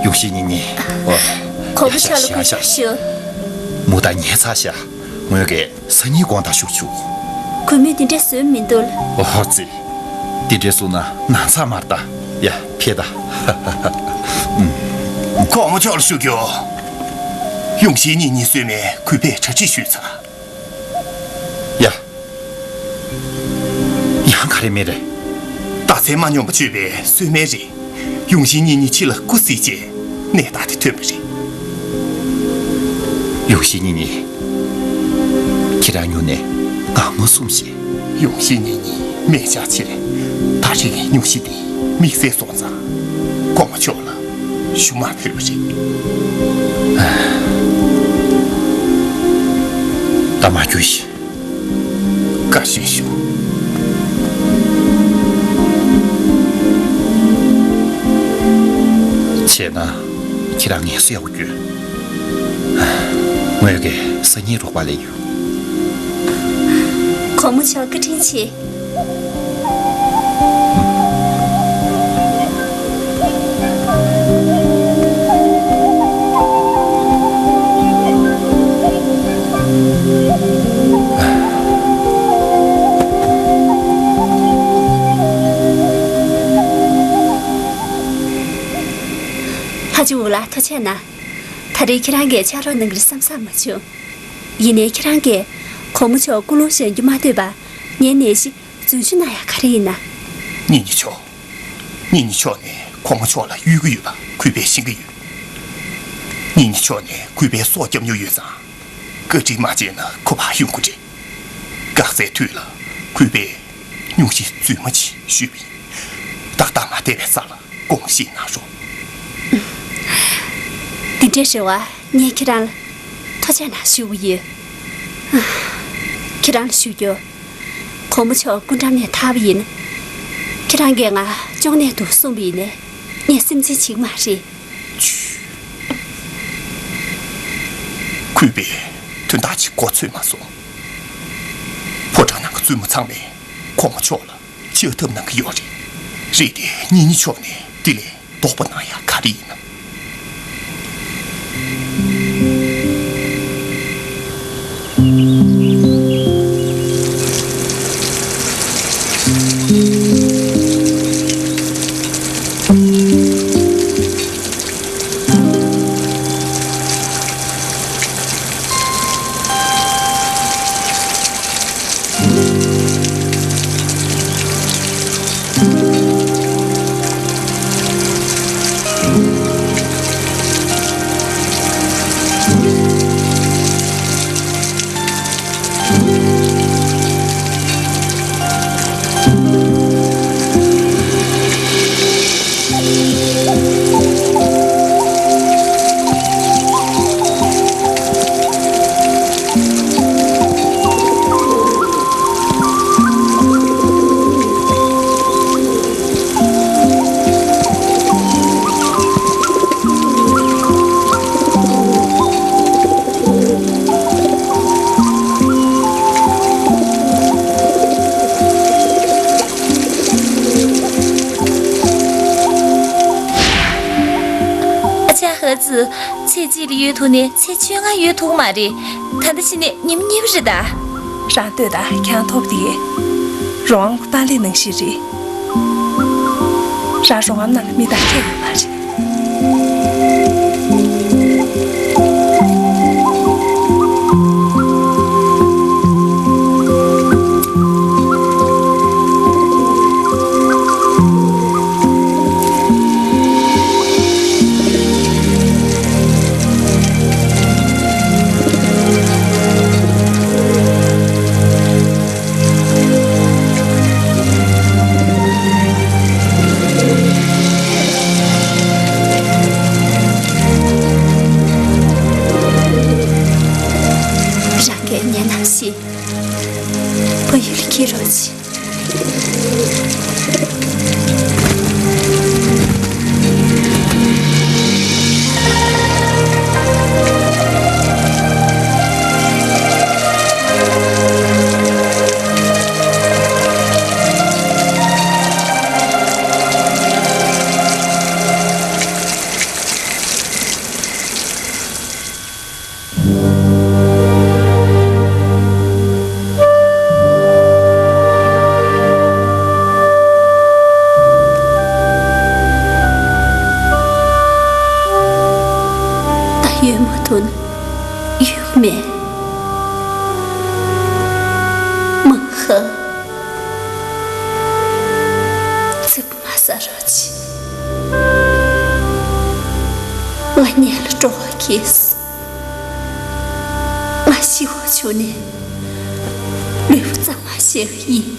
ཡོང་ཤེས་ཉེ་ཉེ། ཨོ། གོང་མ་མཆོག་ལ་གུས་ཞབས་ཞུ། མོ་ད་ཉལ་ཚར་ཤག་ངོས་ཀྱིས་སང་ཉིན་དགོང་དག་ཞུ་བཅུག་གུས་མོས་དེ་འདྲ་བཟོས་མི་འདུག་ཨོ་ཙི། དེ་འདྲ་སོང་ན་ནང་ཚགས་མར་ལྟ། ཡ། ཕེབས་དང་། གོང་མ་མཆོག་ལ་ཞུ་རྒྱུ། ཡོང་ཤེས་ཉེ་ཉེ་གསོལ་སྨན་གུས་པས་གྲ་སྒྲིག་ཞུས་ཚར། ཡ། ཡང་ག་རེ་མེད་རེད། རྟགས་མཚན་མ་སྙོམས་པ་བཅོས་པའི་གསོལ་སྨན་རེད། ཡོང་ཤེས་ཉེ་ཉེ་ཕྱི་ལ་སྐུ་གཟིགས་རྗེས་ནད་རྟགས་དེ་ཐོན་པ་རེད། ཡོང་ཤེས་ཉེ་ཉེ། ཁྱེད་རང་སྨྱུང་གནས་ངང་མོ་གསུམ་ཞེས། ཡོང་ཤེས་ཉེ་ཉེ་སྨན་ཆག་ཆེ། ད་རེས་ཀྱི་སྨྱུང་གཞི་འདི་དམིགས་བསལ་སོང་ཙང་གོང་མ་མཆོག་ལ་ཞུ་མ་ཕོད་པ་རེད། ད་མ་རྒྱུགས་ཤིག་བཀའ་བཞིན་ཞུ། བྱས་ན་ཁྱེད་རང་ངལ་གསོ་ཡག་པོ་སྐྱོན། ངོས་ཀྱིས་སང་ཉིན་རོགས་པ་ལས་ཡོད། གོང་མ་མཆོག་བཀའ་དྲིན་ཆེ། ལྷ་ཆུ་འུ་ལགས་ཐུགས་རྗེ་གནང་། ད་རེས་ཁྱེད་རང་གིས་ཕྱག་རོགས་གནང་གི་རེད་བསམ་བསམ་མ་བྱུང་། ཡིན་ནའི་ཁྱེད་རང་གིས་གོང་མ་མཆོག་ཀུན་སློང་གཞན་རྒྱུ་མ་ལྟོས་པར་ངའི་ནད་གཞི་རྫུན་ཞུ་གནང་ཡ་ག་རེ་ཡིན་ན། ཉེ་ཉེ་མཆོག་ཉེ་ཉེ་མཆོག་ནས་གོང་མ་མཆོག་ལ་གཡོལ་གྱི་ཡོད་པ་གུས་པས་ཤེས་ཀྱི་ཡོད། ཉེ་ཉེ་མཆོག་ནས་གུས་པའི་སྲོག་སྐྱབས་མྱོང་ཡོད་ཙང་། བཀའ་དྲིན་མ་བརྗེད་ན་ཁོ་ཕར་ཡོང་གི་རེད། འགག་རྩའི་དུས་ལ་གུས་པས་སྨྱུང་གཞི་རྫུན་མ་ཅིག་ཞུས་པ་ཡིན། ཏག་ཏག་མ་བསྡད་པའི་ས་ལ་དགོངས་བཞེས་གནང་རོགས། འདི་འདྲའི་རེ་བ་ངས་ཁྱེད་རང་ལ་ཐུགས་རྗེ་གནང་ཞུ་བ་ཡིན། ཁྱེད་རང་ལ་ཞུ་རྒྱུ། གོང་མ་མཆོག་སྐུ་འགྲམ་ནས་ཐར་བ་ཡིན། ཁྱེད་རང་གིས་ང་གཅོང་ནད་དུ་གསུངས་པ་ཡིན་ནའི་ངས་སེམས་ཆུང་བྱེད་ཀྱི་མ་རེད། གུས་པས་དོན་དག་ཅིག་གོ་ཚོད་མ་སོང་། ཕོ་བྲང་ནང་གི་བཙུན་མོ་ཚང་མས་གོང་མ་མཆོག་ལ་བཅའ་ཐབས་གནང་གི་ཡོད་རེད། རེད་དེ་གཉེན་ཉེ་མཆོག་ནས་དེ་ལས་དོགས་པ་གནང་ཡ་ག་རེ་ཡིན་ནམ། ཨ་ཅག་ཧི་ཙི། ཚེས་གཅིག་ལ་ཡོད་ཐུག་ནས་ཚེས་བཅོ་ལྔ་ཡོད་ཐུག་མ་རེད། ད་ལྟ་ཕྱི་ནས་ཉིན་གཉིས་པ་རེད་ད། རང་ལྟོས་དང་། ཁྱེད་རང་ཐོབ་དེ་རོང་བ་གི་པཱ་ལི་ནང་བཞིན་རེད། རང་རོང་བ་ནང་མི་དང་ཁྱད་ཡོད་མ་རེད། རང་གིས་ཉན་ནམ་ཞེས། བལ་ཡུལ་འཁྱེར་རོགས་བྱེད། ད་ཡོད་མ་ཐུབ་ན་ཡོད་མེད། མ་ཧ། ཚིག་མ་ཟ་རོགས་བྱེད། ང་ཉལ་ལ་སྤྲོ་བ་སྐྱེས། ང་ཤི་བ་བྱུང་ནས་ལུས་པོ་གཙང་མ་བཞེས་པ་ཡིན།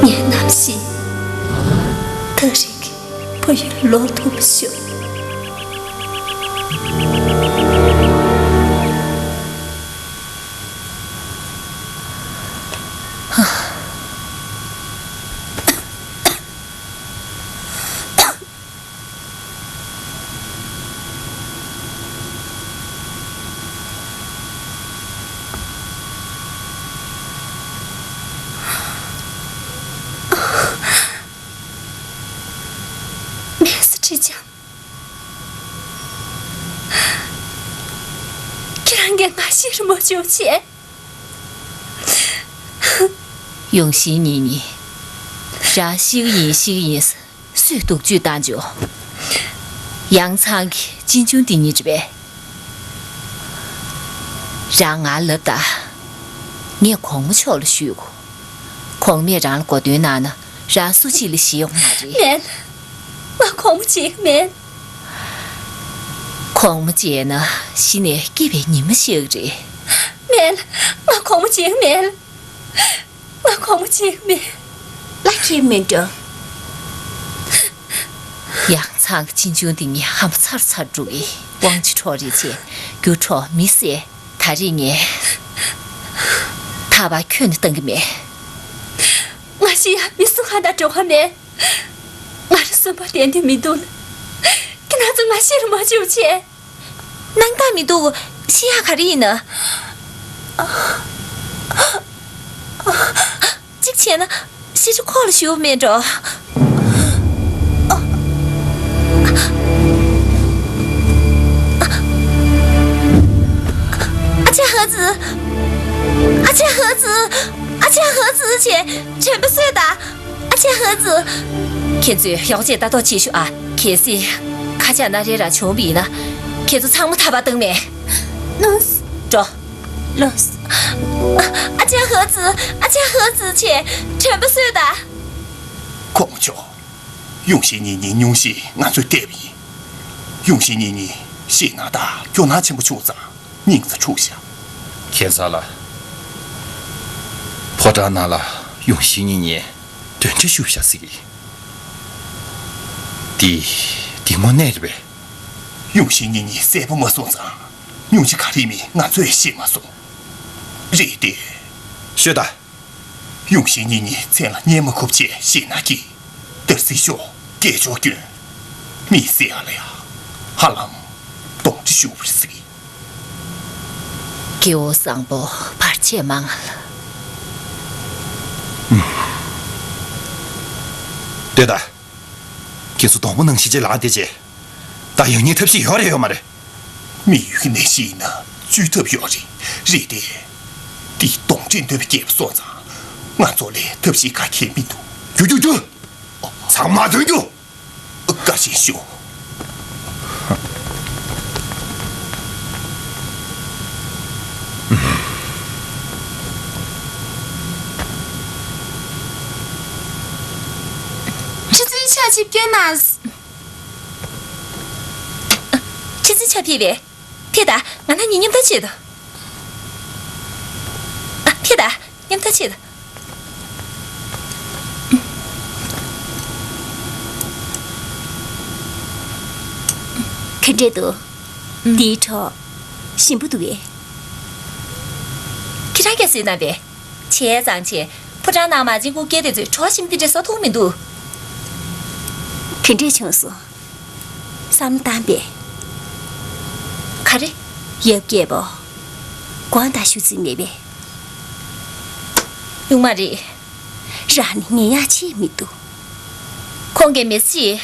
ངས་ནམ་ཞིག་ཐག་རིང་གི་བལ་ཡུལ་ལོག་ཐུབ་པ་ཤོག། མེད་ས་ཁྲི་ཆང་། ཁྱེད་རང་གིས་ང་ཤི་རུ་མ་བཅུག་བྱས། ཡོང་ཤིང་ཉིན་ཉིན། རང་ཤི་གི་ཡིན་ཤི་གི་ཡིན་ཟེར་སུས་སྡུག་གཅོད་བཏང་བྱུང་། ཡང་ཚང་གི་གཅེན་གཅུང་འདི་གཉིས་རེད་པས། རང་ང་ལབ་དང་། ངས་གོང་མ་མཆོག་ལ་ཞུས་གོ། གོང་མས་རང་ལ་གོ་སྟོན་གནང་ན་རང་སུ་གཅིག་ལ་ཞེད་ཡོང་མ་རེད། མེད། ང་གོང་མ་བརྗེད་གི་མེད། གོང་མ་བརྗེད་ན་ཤི་ནས་སྐྱིད་པའི་ཉི་མ་ཤར་གི་རེད། མེད། ང་གོང་མ་བརྗེད་གི་མེད། ང་གོང་མ་བརྗེད་གི་མེད། ལ་ཁྱེད་མིན་འགྲོ། ཡང་ཚང་གཅིན་ཆུང་འདི་ངས་ཧམ་པ་ཚར་ཚར་འགྲོ་གི། དབང་ཆ་འཕྲོག་རེས་བྱས། རྒྱུ་འཕྲོག་མི་བསད། ད་རེས་ངས་ཐག་པ་ཁྱོན་ནས་གཏང་གི་མེད། ང་ཤི་ཡ་མི་སུ་གང་དང་འགྲོ་གི་མེད། ང་རང་གསོན་པོ་བསྡད་འདོད་མི་འདུག། ཁྱེད་རང་ཚོ་ང་ཤི་རུ་མ་བཅུག་བྱས། སྣང་དག་མི་འདུག། ཤི་ཡག་ག་རེ་ཡིན་ན། གཅིག་བྱས་ན་ཤི་ཁྲི་ཁོག་ལ་ཞུགས་མེད་འགྲོ། ཨ་ཅག་ཧི་ཙི། ཨ་ཅག་ཧི་ཙི། ཨ་ཅག་ཧི་ཙི་བྱས། དྲན་པ་གསོས་དང་། ཨ་ཅག་ཧི་ཙི། ཁྱེད་ཚོས་གཡོག་བྱེད་ལྟ་རྟོག་བྱེད་ཤོག་ཨ། གལ་སྲིད་ཁ་ཆག་སྣ་རལ་རང་བྱུང་བ་ཡིན་ན། ཁྱེད་ཚོ་ཚང་མ་ཐར་པ་གཏང་མེད། ལོས། འགྲོ། ལོས། ཨ་ཅག་ཧི་ཙི། ཨ་ཅག་ཧི་ཙི་བྱས། དྲན་པ་གསོས་དང་། ཁོང་མཆོག། ཡུང་ཤིན་གཉིས་གཉིས་སྙུང་གཞིས་ང་ཚོས་བལྟས་པ་ཡིན། ཡུང་ཤིན་གཉིས་གཉིས་ཞེད་སྣང་དང་སྐྱོ་སྣང་ཆེན་པོ་བྱུང་ཙང་། སྙིང་རྩ་འཁྲུགས་ཤག། ཁྱེད་ཚོ་ལ། ཕོ་བྲང་ནང་ལ་ཡུང་ཤིན་གཉིས་གཉིས་གདོན་འདྲེ་ཞུགས་ཤག་ཟེར་གི། འདི། འདི་དངོས་གནས་རེད་པས། ཡུང་ཤིན་གཉིས་གཉིས་གསལ་པོ་མ་སོང་ཙང་། སྙུང་གཞི་ག་རེ་མིན་ང་ཚོས་ཤེས་མ་སོང་། རེད་དེ། ཤོད་དང་། ཡུང་ཤིན་གཉིས་གཉིས་མཚན་ལ་གཉེན་མ་ཁུབ་བྱས་ཞེད་སྣང་སྐྱེས། དར་སྲིད་ཤོག། སྐད་ཅོར་སྐྱོན། མི་བསད་ཡ་ལ་ཡ། ཧ་ལམ་གདོན་འདྲེ་ཞུགས་པ་རེད་ཟེར་གི། སྐྱེ་བོ་བཟང་པོ་བར་ཆད་མང་ལ། ལྟོས་དང་། ཁྱེད་ཚོ་སྡོང་པོ་ནང་བཞིན་བྱས་ལངས་བསྡད་བྱས། ད་ཡང་སྙིང་ཐབས་ཤེས་ཡོད་རེད་ཡོད་མ་རེད། མི་ཡུལ་གྱི་ནད་གཞི་ཡིན་ན་བཅོས་ཐབས་ཡོད་རེད། རེད་དེ། འདི་གདོན་འདྲེ་གནོད་པའི་རྒྱལ་པོ་སོང་ཙང་། ང་ཚོ་ལས་ཐབས་ཤེས་ག་གེ་མི་འདུག། རྒྱུགས་རྒྱུགས་རྒྱུགས། ཚང་མ་ཐོན་རྒྱུགས། བཀའ་དྲིན་ཞུ། ཁྱེད་ཚོའི་ཕྱག་ཕྱིར་སྐྱོན་མ། ཁྱེད་ཚོའི་ཕྱག་ཕྱིར་བས། ཕེབས་དང་། ང་ན་ནི་མཉམ་དུ་བྱེད་དོ། ཨ། ཕེབས་དང་། མཉམ་དུ་བྱེད་དོ། ག་འདྲས་འདུག། འདིའི་གྲོགས་ཞིམ་པོ་འདུག་གས། ཁྱེད་རང་གིས་བཟོས་གནང་པས། བྱས་ཙང་བྱས། ཕོ་བྲང་ནང་མ་བྱན་སྐུ་སྒེར་དེ་ཚོས་གྲོགས་ཞིམ་དེ་འདྲས་བཟོ་ཐུབ་མི་འདུག། ག་འདྲས་བྱུང་སོང་། བསམ་བློ་བཏང་པས། ག་རེ། ཡབ་རྒྱལ་པོ། དགོངས་དག་ཞུ་རྩིས་མེད་པས། ཡོང་མ་རེད། རང་ནི་ངེད་ཡག་ཆེས་མི་འདུག། ཁོང་གིས་མི་སྲིད།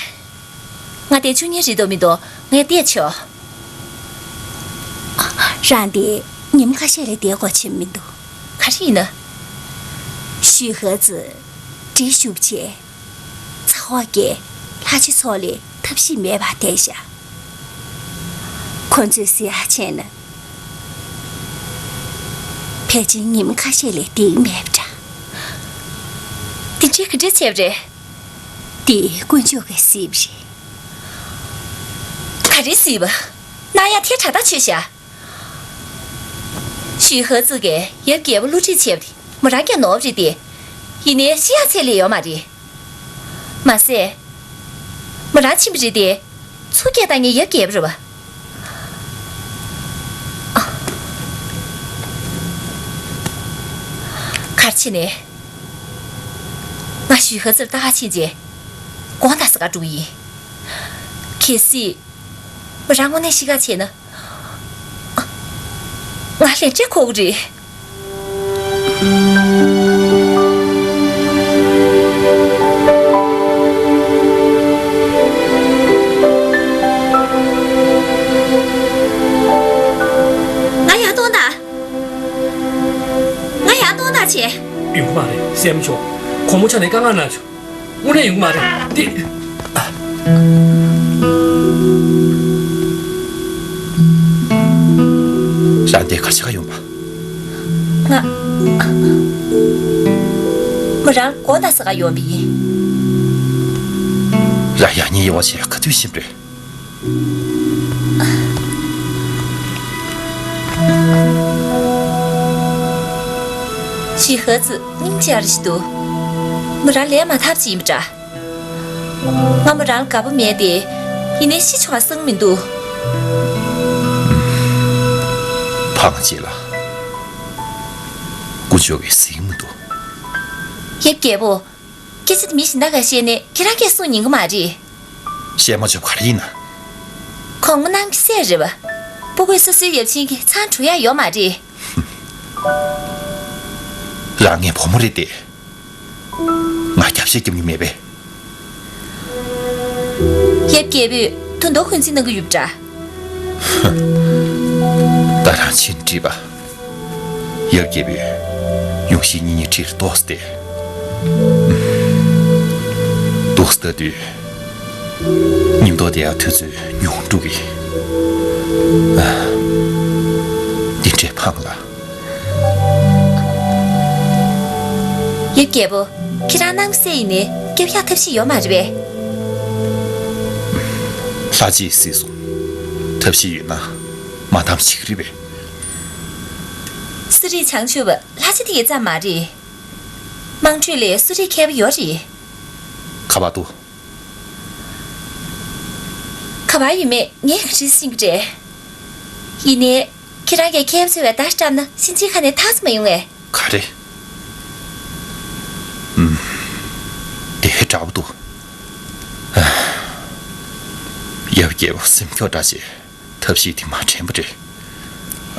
ང་དེ་བཅུག་ཉེན་རེད་འདོད་མི་འདུག། ངས་བལྟས་ཆོག། རང་དེ་ཉིན་ཁ་ཤས་ལས་བསྡད་དགོས་ཆེན་མི་འདུག། ག་རེ་ཡིན་ན། ཞུས་ཧེ་ཙི་འདྲེ་ཞུགས་བྱས། ཚ་བ་གིས་ལྷ་རྗེ་ཚོ་ལས་ཐབས་ཤེས་མེད་པར་བསྡད་བཞག། ཁོ་ཚོས་ཟེར་ཡག་བྱས་ན། ཕལ་ཆེར་ཉིན་ཁ་ཤས་ལས་བསྡད་ཀྱི་མེད་པ་འདྲ། དེ་འདྲས་ག་འདྲས་བྱས་པ་རེད། དེ་དཀོན་མཆོག་གིས་གཟིགས་པ་རེད། ག་རེ་གཟིགས་པ། ནམ་ཡང་དེ་དྲག་ཐག་ཆོད་བཞག། ཞུས་ཧེ་ཙི་གིས་ཡབ་རྒྱལ་པོ་བསླུ་བྲིད་བྱས་པ་དེ་མོ་རང་གིས་ནོར་བ་རེད་དེ། ཡིན་ནའི་ཤི་ཡག་ཚད་ལས་ཡོད་མ་རེད། མ་ཟད། མོ་རང་ཕྱིན་པ་རེད་དེ། ཚུར་སྐྱེལ་བཏང་མཁན་ཡབ་རྒྱལ་པོ་རེད་པ། ག་རེ་བྱས་ནས། ང་ཞུས་ཧེ་ཙིར་ལྟ་ག་ཕྱིན་རྗེས། དགོངས་དག་ཟེར་ག་འགྲོ་གི་ཡིན། གལ་སྲིད། མོ་རང་དངོས་གནས་ཤི་ཁ་བྱས་ན། ང་ལན་སྤྲད་ཁོ་གི་རེད། ང་ཡར་གཏོང་དང་། ང་ཡར་གཏོང་དང་བྱས། ཡོང་གི་མ་རེད། སྲས་མོ་མཆོག། ཁོང་མོ་ཆ་ནས་དཀའ་ངལ་ན་ཆོག། དངོས་གནས་ཡོང་གི་མ་རེད། འདི། རང་དེ་ག་ཞིག་ག་ཡོང་པ། ང་། མོ་རང་དགོངས་དག་ཟེར་ག་ཡོང་བ་ཡིན། རང་ཡང་ཉིན་ཡོང་བ་བྱས་ག་དུས་ཕྱིན་པ་རེད། ཞུས་ཧེ་ཙི་སྙིང་རྗེ་རེ་ཞིག་འདུག། མོ་རང་ལས་མ་ཐར་ཅིག་ཡིན་པ་འདྲ། ང་མོ་རང་ལ་དགའ་པོ་མེད་དེ། ཡིན་ནའི་ཤི་ཆོག་ག་བསམ་མི་འདུག། ཕངས་རྗེས་ལ་དཀོན་མཆོག་གིས་གཟིགས་མི་འདུག། ཡབ་རྒྱལ་པོ། སྐད་ཆ་དེ་མི་གཞན་དག་ག་བཤད་ནས་ཁྱེད་རང་སྐད་གསུང་ཉན་གི་མ་རེད། བཤད་མ་ཆོག་ག་རེ་ཡིན་ན། གོང་མ་རྣམས་ཀྱི་སྲས་རེད་པ། སྤུ་གུས་སོ་སོའི་ཡབ་ཆེན་གྱི་མཚང་བྲུ་ཡག་ཡོད་མ་རེད། རང་ངའི་བུ་མོ་རེད་དེ། ང་རྒྱབ་བཤད་རྒྱབ་མྱོང་མེད་པས། ཡབ་རྒྱལ་པོས་དོན་དུ་འཁོན་འཛིན་གནང་གི་ཡོད་པ་འདྲ། ད་རང་ཕྱིན་དྲིས་པ། ཡབ་རྒྱལ་པོས་ཡོང་ཤིང་གཉེན་ཉེ་ཁྲིར་ཏོག་སྟེ། ཏོག་ལྟ་དུས། མཉམ་དུ་བསྡད་ཡག་དུས་ཚོད་ཉུང་འགྲོ་གི། ཨ། འདི་འདྲའི་ཕངས་ལ། ཡབ་རྒྱལ་པོ། ཁྱེད་རང་རྣམས་སྲས་ཡིན་ནའི་སྐྱོབ་ཡག་ཐབས་ཤེས་ཡོད་མ་རེད་པས། ལྷ་རྗེས་གཟིགས་སོང་། ཐབས་ཤེས་ཡོད་ན་མ་བདམས་ཤིག་རེད་པས། གསོ་རིག་བྱང་ཆུབ་པ་ལྷ་རྗེ་དེ་ག་ཙམ་མ་རེད། དམངས་ཁྲོད་ལ་གསོ་རིག་མཁས་པ་ཡོད་རེད། ག་པར་འདུག། ག་པར་ཡོད་མེད་ངས་ག་རེ་ཤེས་ཀྱི་རེད། ཡིན་ནའི། ཁྱེད་རང་གིས་མཁས་པ་འཚོལ་བའི་བརྡ་བཀྲམ་ན་ཕྱིན་ཆད་ཁ་ནས་ཐར་སོང་མ་ཡོང་ངས། ག་རེ། ཨུམ། དེ་འདྲ་པོ་འདུག། ཨ། ཡབ་རྒྱལ་པོ་སེམས་སྐྱོ་དྲགས་བྱས་ཐབས་ཤེས་དེ་མ་དྲན་པ་རེད།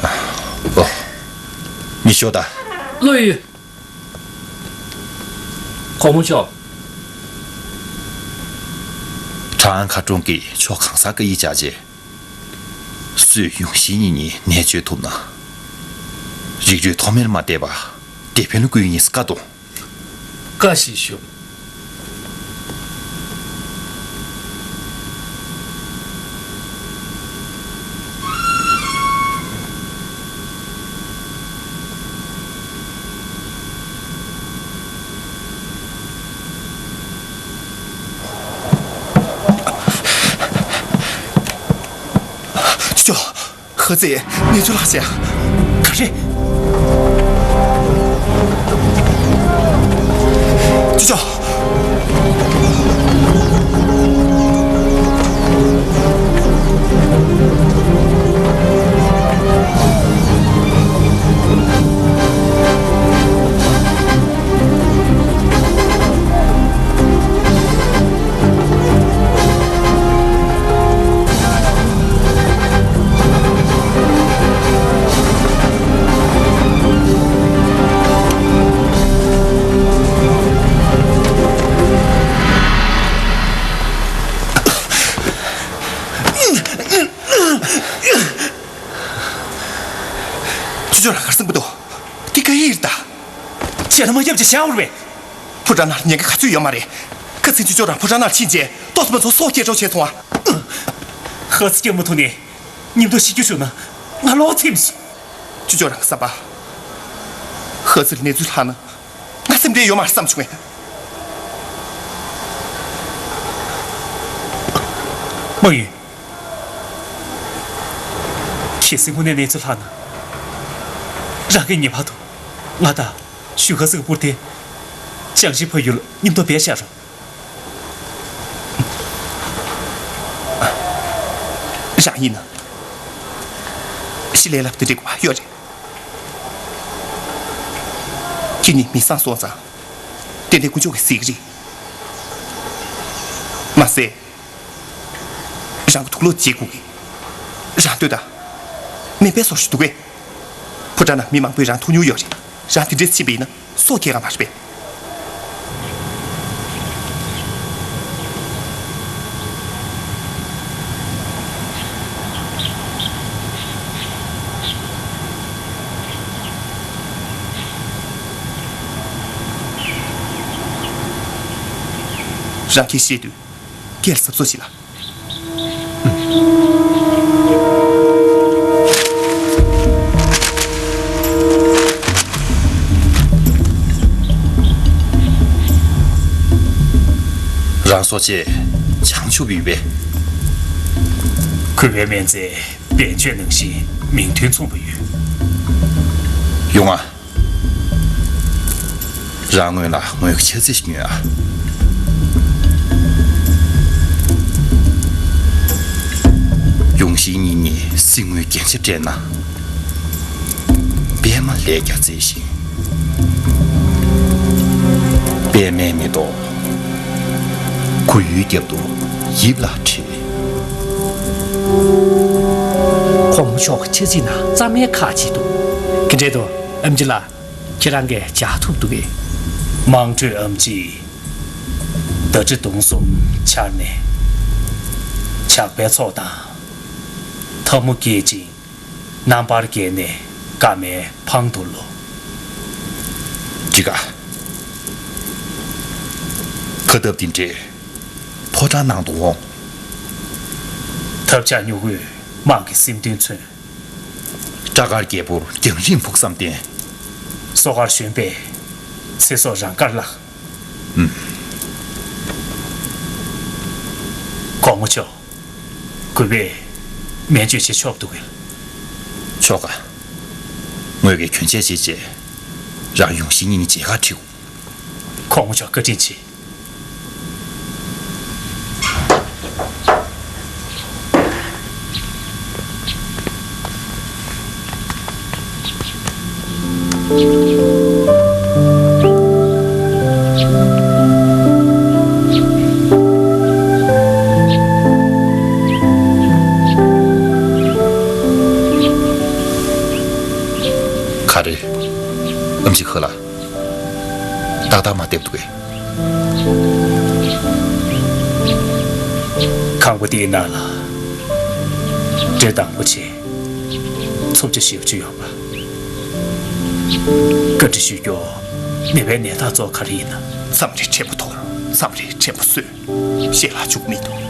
ཨ། ཨོ། མི་ཤོག་ད། བློ་ཡོད། གོང་མ་མཆོག། ཁྲང་ཁ་ཀྲུང་གིས་ཕྱོགས་གང་སར་བཀའ་ཡིག་བཅར་རྗེས། སུས་ཡོང་ཤིང་གཉེན་ཉེ་ནད་བཅོས་ཐུབ་ན། རིགས་རུས་ཐོག་མར་མ་བལྟས་པར་དེད་དཔོན་ལ་བསྐོ་ཡག་གི་བཀའ་གཏོང་། བཀའ་བཞིན་ཞུ། ཅོ་ཅོ། ཧི་ཙི་ནེ་ཙོ་ལྷག་ཤག། ག་རེ། ཅོ་ཅོ། ཅོ་ཅོ་རང་གར་སོང་པ་འདུག། དེ་ག་ཡིན་ད། བྱས་ན་མ་ཡབ་ཅིག་བཞག་འོར་བས། ཕོ་བྲང་ནང་ཉེན་ཁ་ག་ཚོད་ཡོད་མ་རེད། ཁ་སང་ཅོ་ཅོ་རང་ཕོ་བྲང་ནང་ཕྱིན་རྗེས་ལྟོ་ཚང་མ་ཚོ་སྲོག་སྐྱེལ་འགྲོ་བྱས་སོང་ཨ། ཧི་ཙི་སྐྱོབ་མ་ཐུབ་ནས་མཉམ་དུ་ཤི་རྒྱུ་བྱུང་ན་ང་ལོག་འཚེམ་ཞིག། ཅོ་ཅོ་རང་གི་བསམ་པ། ཧི་ཙི་ལ་གནས་ཚུལ་ལྷག་ན་ང་སེམས་ཁྲལ་ཡོད་མ་རེད་བསམ་བྱུང་ངས། མ་ཡིན། གལ་སྲིད་དངོས་གནས་གནས་ཚུལ་ལྷག་ན། རང་གིས་ངེས་པར་དུ་ང་དང་ཞུ་ཁ་སི་གི་པུར་དེ་ཅང་ཞི་ཕ་ཡུལ་མཉམ་དུ་སྦས་བཞག་རོགས། རང་ཡིན་ན་ཤི་ལས་ལབ་དེ་འགྲིག་པ་ཡོད་རེད། ཁྱེད་གཉིས་མི་བཟང་སོང་ཙང་ཏན་ཏན་དཀོན་མཆོག་གིས་གཟིགས་རེད། མ་ཟད། རང་གི་དུག་ལོག་བརྗེ་དགོས་གི། རང་ལྟོས་དང་། མེ་འབར་སོགས་ཤིག་འདུག་གས། ཕོ་བྲང་ནང་མི་མང་པོས་རང་ཐུག་མྱོང་ཡོད་རེད། རང་དེ་འདྲས་ཕྱིན་པ་ཡིན་ན་སྲོག་སྐྱེལ་ག་མ་རེད་པས། རང་གིས་ཤེས་དུས། སྐལ་གཟབ་གཟབ་བྱེད་ལ། རང་སྲོག་ཆེད་བྱང་ཆུབ་ཡོད་པས། གུས་པས་མི་མཛད་བེད་སྤྱོད་ནང་བཞིན་མིང་དོན་མཚུངས་པ་ཡོད། ཡོང་ང་། རང་ངོས་ལ་ངོས་ཀྱི་ཆ་རྩིས་ཤིག་ཉོན་ཨ། ཡོང་ཤིང་གཉིས་ནི་སྲིད་ངོས་རྒྱན་ཆ་སྤྲས་ན། པད་མ་ལས་ཀྱང་མཛེས་ཤིང་། པད་མའི་མེ་ཏོག་གུ་ཡུའི་རྒྱབ་ཏུ་ཡིབ་ལ་འཁྲིལ། གོང་མ་མཆོག་གི་ཆ་རྩིས་ནང་རྩ་མེད་ཁག་ཅིག་འདུག། ག་འདྲས་འདུག། ཨེམ་ཆི་ལགས། ཁྱེད་རང་གིས་འཇགས་ཐུབ་འདུག་གས། དམངས་ཁྲོད་ཨེམ་ཆི། ཟླ་སྒྲིལ་གདུང་གསུམ་འཆར་ནས། ཇག་པའི་ཚོགས་དང་ཐབ་མོ་བཀལ་ཅིང་། རྣམ་པར་རྒྱལ་ནས་བཀའ་མའི་འཕང་དུ་ལོག། འགྲིག་ག། ཁ་སྟབས་འདི་འདྲས་ཕོ་བྲང་ནང་དུ་འོང་། ཐབས་ཆག་སྨྱུ་གུས་དམངས་ཀྱི་སེམས་འདུན་མཚོན། སྐྲ་དཀར་རྒྱལ་པོར་རྒྱང་རིང་ཕུགས་བསམ་བརྟན། སོ་དཀར་གཞོན་པས་ཚེ་སྲོག་རང་དགར་བརླག། ཨུམ། གོང་མ་མཆོག། གུས་པས་སྨན་བཅོས་བྱེད་ཆོག་འདུག་གས། ཆོག་ག། ངོས་ཀྱིས་གྱོན་ཆས་བྱེད་བྱས། རང་ཡོང་ཤིང་གཉིས་ནི་མཇལ་ཁ་ཁྲིད། གོང་མ་མཆོག་བཀའ་དྲིན་ཆེ། ག་རེ། ཨེམ་ཆི་ཁོ་ལ། ཏག་ཏག་མ་བསྡད་འདུག་གས། ཁང་པ་འདིའི་ནང་ལ་འདྲེ་དང་པོ་ཆེ་འཚུབ་ཆ་ཞེ་པོ་ཅིག་ཡོད་པ། བཀའ་འདྲི་ཞུ་རྒྱུ། ནད་པའི་ནད་རྟགས་གཙོ་བོ་ག་རེ་ཡིན་ན། མཚམས་རེ་དྲན་པ་འཐོར། མཚམས་རེ་དྲན་པ་གསོས། ཞེ་ལ་འཇུག་མི་འདུག།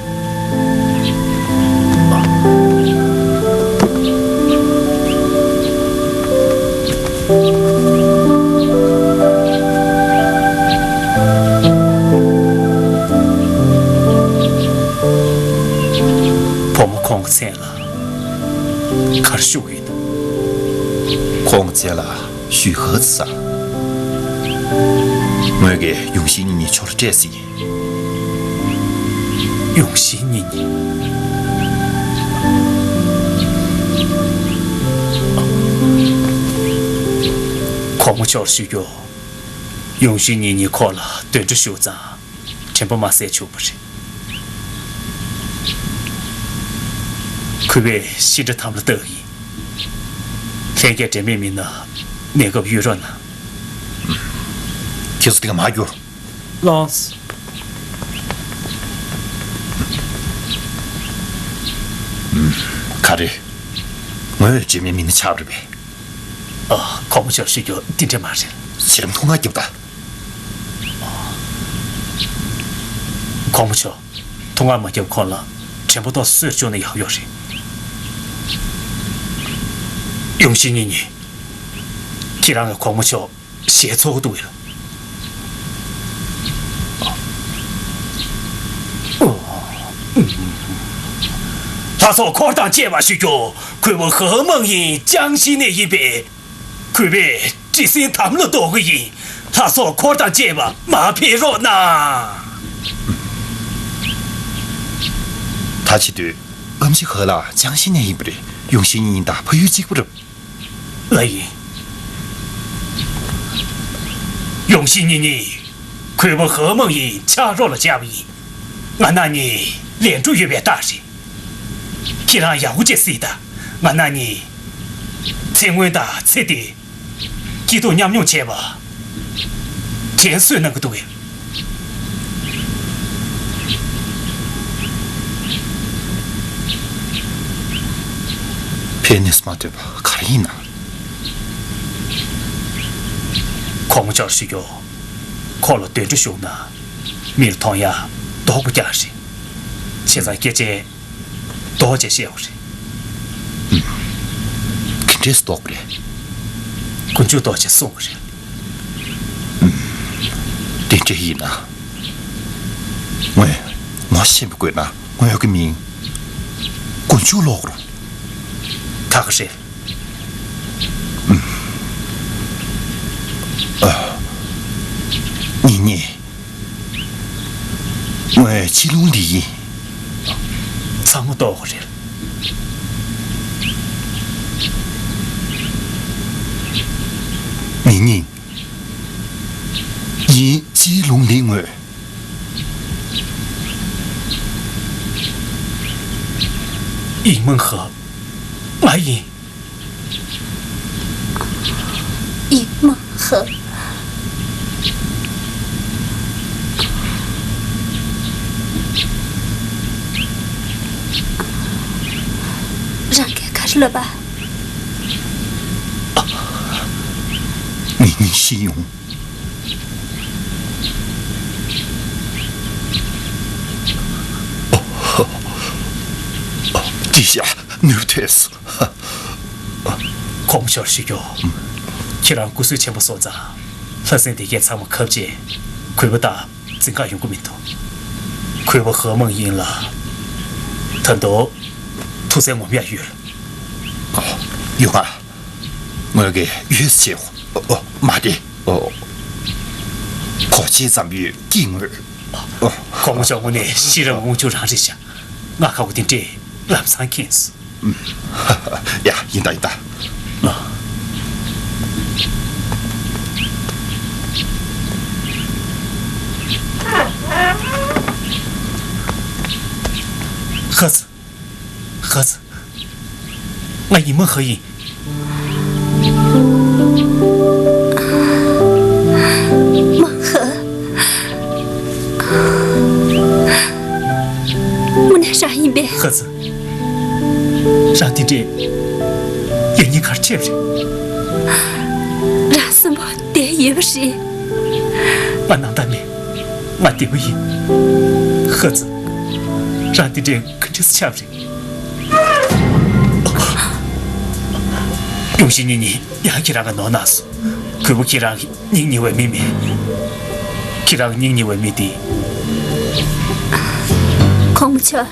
བུ་མོ་ཁོང་གི་མཚན་ལ་ག་རེ་ཞུ་གི་ཡིན་ན། ཁོང་གི་མཚན་ལ་ཞུས་ཧ་ཙི་ས། ངོས་ཀྱིས་ཡོང་ཤིང་གཉིས་ནི་ཆོར་སྤྲད་ཟིན། ཡོང་ཤིང་གཉིས་ནི། གོང་མ་མཆོག་ལ་ཞུ་རྒྱུ། ཡོང་ཤིང་གཉིས་ནི་ཁོ་ལ་གདོན་འདྲེ་ཞུགས་ཙང་། དྲན་པ་མ་གསལ་བྱུང་བ་རེད། གུས་པས་ཤི་འདྲེ་དམ་ལ་བཏགས་ཡིན། ལྷན་རྒྱས་དྲན་མེད་མིན་ན་གནས་སྐབས་གཡོལ་རོགས་གནང་། ཁྱེད་ཚོ་དེ་ག་མར་རྒྱུགས། ལགས། ག་རེ། ངོས་དྲན་མེད་མིན་ན་ཆགས་རེད་པས། ཨ། གོང་མ་མཆོག་ཞུ་རྒྱུ་འདི་འདྲ་མ་རེད། ཞེ་ལམ་ཐུགས་མངའ་རྒྱོབ་ད། གོང་མ་མཆོག། ཐུགས་མངའ་མ་རྒྱབ། ཁོང་ལ་དྲན་པ་ཏོག་ཙམ་གསོས་བཅུག་ན་ཡག་ཡོད་རེད། ཡོང་ཤིང་གཉིས་ནི། ཁྱེད་རང་གིས་གོང་མ་མཆོག་ཞེ་ཚོགས་འདུག་གས། ལྷ་ཚོགས་འཁོར་དང་བཅས་པ་ཞུ་རྒྱུ། གུས་པ་ཧཱུྃ་མང་ཡིན། ཅང་ཞི་ནས་ཡིན་པས། གུས་པས་འདྲེ་སྲིན་དམ་ལ་བཏགས་ཀྱི་ཡིན། ལྷ་ཚོགས་འཁོར་དང་བཅས་པ་མར་ཕེབས་རོགས་གནང་། ད་བྱེད་དུས། ཨེམ་ཆི་ཧོ་ལགས་ཅང་ཞི་ནས་ཡིན་པ་རེད། ཡོང་ཤིང་གཉིས་དང་ཕ་ཡུལ་གཅིག་པ་རེད། ལགས་ཡིན། ཡོང་ཤིང་གཉིས་ནི། གུས་པ་ཧཱུྃ་མང་ཡིན་ཕྱག་རོགས་ལ་བཅར་བ་ཡིན། ང་རང་གཉིས་ལས་འཕྲོ་ཡོད་པའི་རྟགས་རེད། ཁྱེད་རང་ཡག་པོ་བྱས་གཟིགས་དང་། ང་རང་གཉིས་ཚེ་སྔོན་དང་ཚེ་འདིའི་སྐྱིད་སྡུག་མཉམ་མྱོང་བྱས་པ། དྲན་གསོས་གནང་གི་འདུག་གས། ཕན་ནུས་མ་ཐོན་པ་ག་རེ་ཡིན་ན། གོང་མ་མཆོག་ཞུ་རྒྱུ། ཁོ་ལ་གདོན་འདྲེ་ཞུགས་ན། མིར་མཐོང་ཡག་ལྡོག་པ་རྐྱང་རེད། བྱས་ཙང་སྐད་ཆ་ལྡོག་ཅེས་བཤད་པ་རེད། ཨུམ། ག་འདྲས་ལྡོག་པ་རེད། དཀོན་མཆོག་ལྡོག་ཅེས་གསུངས་པ་རེད། ཨུམ། དེ་འདྲ་ཡིན་ན། ངོས་ངོ་ཤེས་པ་དགོས་ན་ངོས་ཀྱི་མིང་དཀོན་མཆོག་ལོག་རུང་། ད་ག་རེད། ཨ། ཉིན་ཉིན། ངོས་ཅི་ལུང་ལི་ཡིན། ཚང་མ་རྟོགས་པ་རེད། ཉིན་ཉིན། ཡིན། ཅི་ལུང་ལི་ངོས། ཡིན་མང་ཧ། ང་ཡིན། ཡིན་མང་ཧ། རང་གིས་ག་རེ་ལབ་པ། ངེད་གཉིས་ཤི་ཡོང་། ཅི་བྱ། ནུབ་ཐོས་སོ། གོང་མ་མཆོག་ཞུ་རྒྱུ། ཁྱེད་རང་སྐུ་གཟུགས་ཆེན་པོ་སོང་ཙང་། ལྷ་སྲིན་སྡེ་བརྒྱད་ཚང་མ་ཁ་བྱེ། གུས་པ་དང་འཛིན་གང་ཡོང་གི་མི་འདུག་གུས་པ་ཧ་མང་ཡིན་ལ། ད་དུང་ཐུགས་སེམས་ངོམ་ཡག་ཡོད། ཡོང་ང་། ངོས་ཀྱིས་ཡོད་ཟེར་བྱས། ཨོ། མ་རེད། ཨོ། གོ་ཆེ་ཙམ་ཡོད་ཀྱི་ངོས། ཨོ། གོང་མ་མཆོག་དངོས་གནས་ཤེས་རབ་དབང་ཕྱུག་རང་རེད་ཤག་ང་ཁ་བོ་དེ་འདྲས་ལམ་སང་མཁྱེན་སོང་། ཡ། ཡིན་ད་ཡིན་ད། ཧ་ཙི། ཧ་ཙི། ང་ཡིན་མང་ཧ་ཡིན། མང་ཧ། དངོས་གནས་རང་ཡིན་པས། ཧ་ཙི། རང་དེ་འདྲས་ཡང་སྙིང་གར་ཆེ་བ་རེད། རང་གསོན་པོ་བསྡད་ཡོད་པ་རེད། ང་ནང་ད་མེད། ང་བདེ་པོ་ཡིན། ཧ་ཙི། རང་དེ་འདྲས་ག་འདྲས་ཆགས་པ་རེད། ཡུམ་གཞིས་ཉི་ཉི་ཡང་ཁྱེད་རང་ག་ནོར་ན་སོང་། གུས་པ་ཁྱེད་རང་གི་སྙིང་ཉེ་བའི་མི་མེད། ཁྱེད་རང་གི་སྙིང་ཉེ་བའི་མི་དེ། གོང་མ་མཆོག་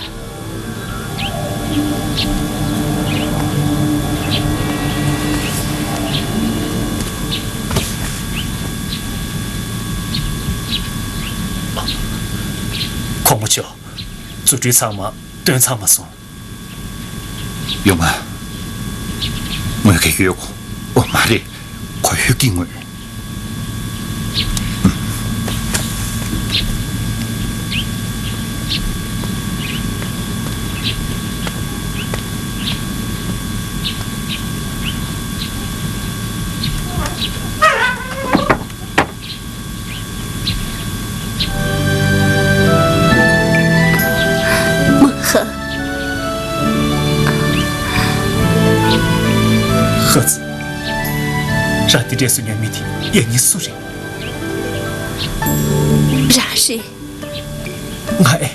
གོང་མ་མཆོག་རྫུ་འཕྲུལ་ཚང་མ་བཏོན་ཚར་མ་སོང་། ཡོང་ང་། ངོས་ཀྱིས་ཡོད་གོ། ཨོ་མ་རེད། ཁོ་ཡོད་ཀྱི་ངོས། མང་ཧ། ཧ་ཙི། རང་དེ་འདྲས་སུ་ཉོན་མི་དེ་ཡང་སྙིང་སུ་རེད། རང་རེད། ང་ཨེ།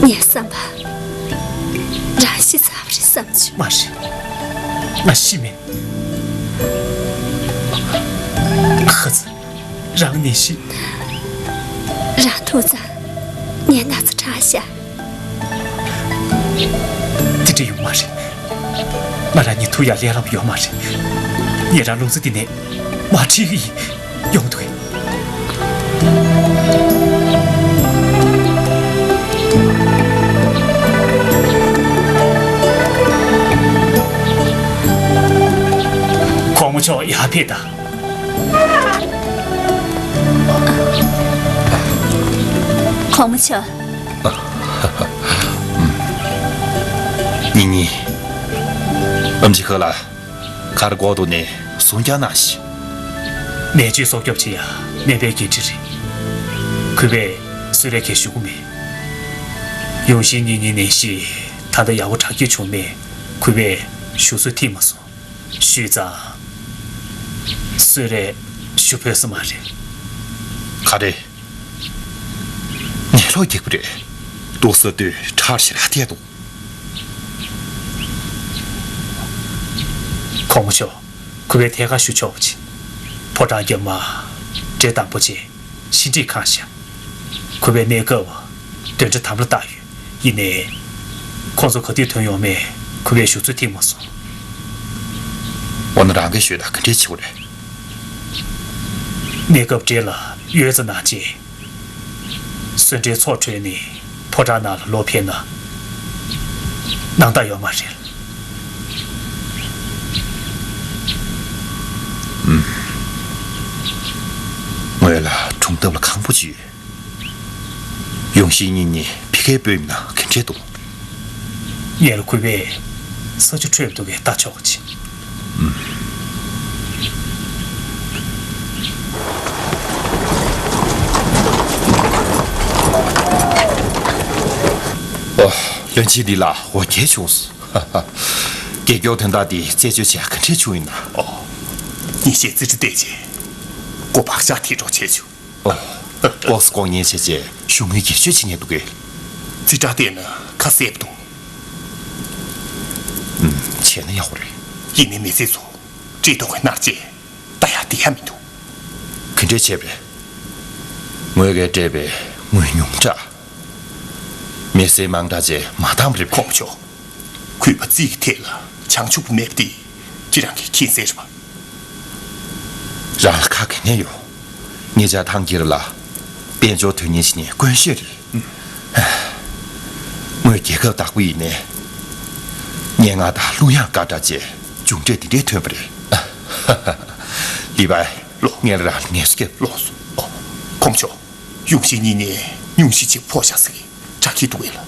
ངས་བསམ་པ། རང་ཤི་ཚར་བ་རེད་བསམ་བྱུང་། མ་རེད། ང་ཤི་མེད། ཁ་ཚ། རང་ནད་ཤི། རང་ཐུག་ཙང་ངས་ན་ཚ་དྲག་ཤག་དེ་འདྲ་ཡོང་མ་རེད། ང་རང་གཉིས་ཐུག་ཡག་ལས་སླ་པོ་ཡོད་མ་རེད། ངས་རང་ལུང་ཚན་འདི་ནས་མར་ཁྲིད་གི་ཡིན། ཡོང་འདུག་གས། གོང་མ་མཆོག་ཡར་ཕེབས་དང་། གོང་མ་མཆོག་ཉིན་ཉིན། ཨམ་ཆི་ཁ་ལ། ཁར་གོ་དུ་ནས་གསུང་རྐྱང་གནང་ཞིག་ནད་བཅོས་སྲོག་སྐྱོབ་བྱེད་ཡ་སྨན་པའི་འགན་འཁྲི་རེད། གུས་པས་གསོལ་རས་གང་ཞུ་གི་མེད། ཡུམ་གཞིས་ཉི་ཉིན་ནད་གཞི་ད་ལྟ་ཡག་པོ་དྲག་སྐྱེད་བྱུང་མེད། གུས་པས་ཞུ་གསོལ་ཐིག་མ་སོང་། ཞུས་ཙང་གསོལ་རས་ཞུ་ཕོད་ས་མ་རེད། ག་རེ། ནད་ལོག་རྒྱག་པ་རེད། ཏོག་ཙམ་དུས་ཁྲག་ཞེ་དྲག་བསྡད་འདུག་གོང་མ་མཆོག་གུས་པས་ཐད་ཀར་ཞུ་ཆོག་པ་ཅིག་ཕོ་བྲང་རྒྱབ་མ། འདྲེ་དང་པོ་ཆེ་ཤིང་འབྲས་ཁང་ཤག་གུས་པས་གནས་སྐབས་བ་གདན་ཁྲི་དམ་ལ་བཏགས་ཡོད། ཡིན་ནའི། ཁོང་ཚོ་ག་དུས་ཐོན་ཡོང་མེད་གུས་པས་ཞུ་ཚོད་ཐིག་མ་སོང་། འོ་ན་རང་གིས་ཞུས་དང་ག་འདྲས་བྱེད་དགོས་རེད། གནས་སྐབས་འདྲ་ལ་ཡོད་ཙམ་གནང་རྗེས། གསོན་བྲལ་ཚོགས་གྲོལ་ནས་ཕོ་བྲང་ནང་ལ་ལོག་ཕེབས་ན་སྣང་དག་ཡོད་མ་རེད། ངོས་ལ་སྒྲུང་གཏམ་ལ་ཁག་པོ་ཅིག་ཡོད། ཡུང་ཤིན་གཉིས་གཉིས་ཕ་གིར་སྤོས་ཡིན་ན་ག་འདྲས་འདུག་ངས་ལ་གུས་པས་ས་ཆ་འཕྲོད་འདུག་གས་ལྟ་ཆོག་གི། ཨོ། བློན་ཆེན་འདི་ལ་འོ་བརྒྱལ་བྱུང་སོང་། རྒྱལ་སྐྱོར་དོན་དག་འདི་རྩད་གཅོད་བྱས་ག་འདྲས་བྱུང་ཡིན་ན། ཨོ། ཉིན་ཤས་རྩིས་ཁྲ་བལྟས་རྗེས་སྒོ་བག་ཆགས་ཐེབས་འགྲོ་བྱས་བྱུང་། ཨོ། ལྐོག་ཟ་ལྐོག་ཉན་བྱས་རྗེས་གཞུང་གི་སྒེར་གཅོད་བྱེད་མཁན་འདུག་གས། རྩིས་ཁྲ་བལྟས་ན་ཁ་གསལ་པོ་འདུག་ཨུམ། བྱས་ན་ཡག་པོ་རེད། ཡིན་ནའི་མི་ཚེ་ཚོ་བཀྲེས་ལྟོགས་ཀྱིས་མནར་རྗེས་ལྟ་ཡག་བསྡད་ཡག་མི་འདུག་ག་འདྲས་བྱས་པ་རེད། ངོས་ཀྱིས་སྤྲད་པའི་དངུལ་ཉུང་དྲགས། མི་སེར་མང་དྲགས་བྱས་མ་འདང་བ་རེད་པས། གོང་མ་མཆོག་གུས་པ་རྩིས་ཀྱི་ཐད་ལ་བྱང་ཆུབ་པ་མེད་པ་དེ་ཁྱེད་རང་གིས་མཁྱེན་གསལ་རེད་པ། རང་ལ་ཁ་ག་ནས་ཡོད། ངེད་ཅག་ཐང་དཀྱིལ་ལ་དཔལ་འབྱོར་དོན་གཉེར་བྱེད་མཁན་དཀོན་ཤོས་རེད། ངོས་རྒྱལ་ཁབ་བདག་པོ་ཡིན་ནའི། སྙན་ངག་དང་གླུ་དབྱངས་དཀར་དྲགས་བཅས་མཇུག་འབྲས་འདི་འདྲས་ཐོན་པ་རེད། ལི་པའི། ལོ། ངས་རང་ལ་ངལ་གསོ་བརྒྱབ། ལོངས་སོ། ཨོ། གོང་མ་མཆོག་ཡུང་ཤིན་གཉིས་གཉིས་སྙུང་གཞི་ཅིག་ཕོག་བཞག་ཟེར་གྱི་གྲ་སྒྲིག་འདུག་གས་ལགས།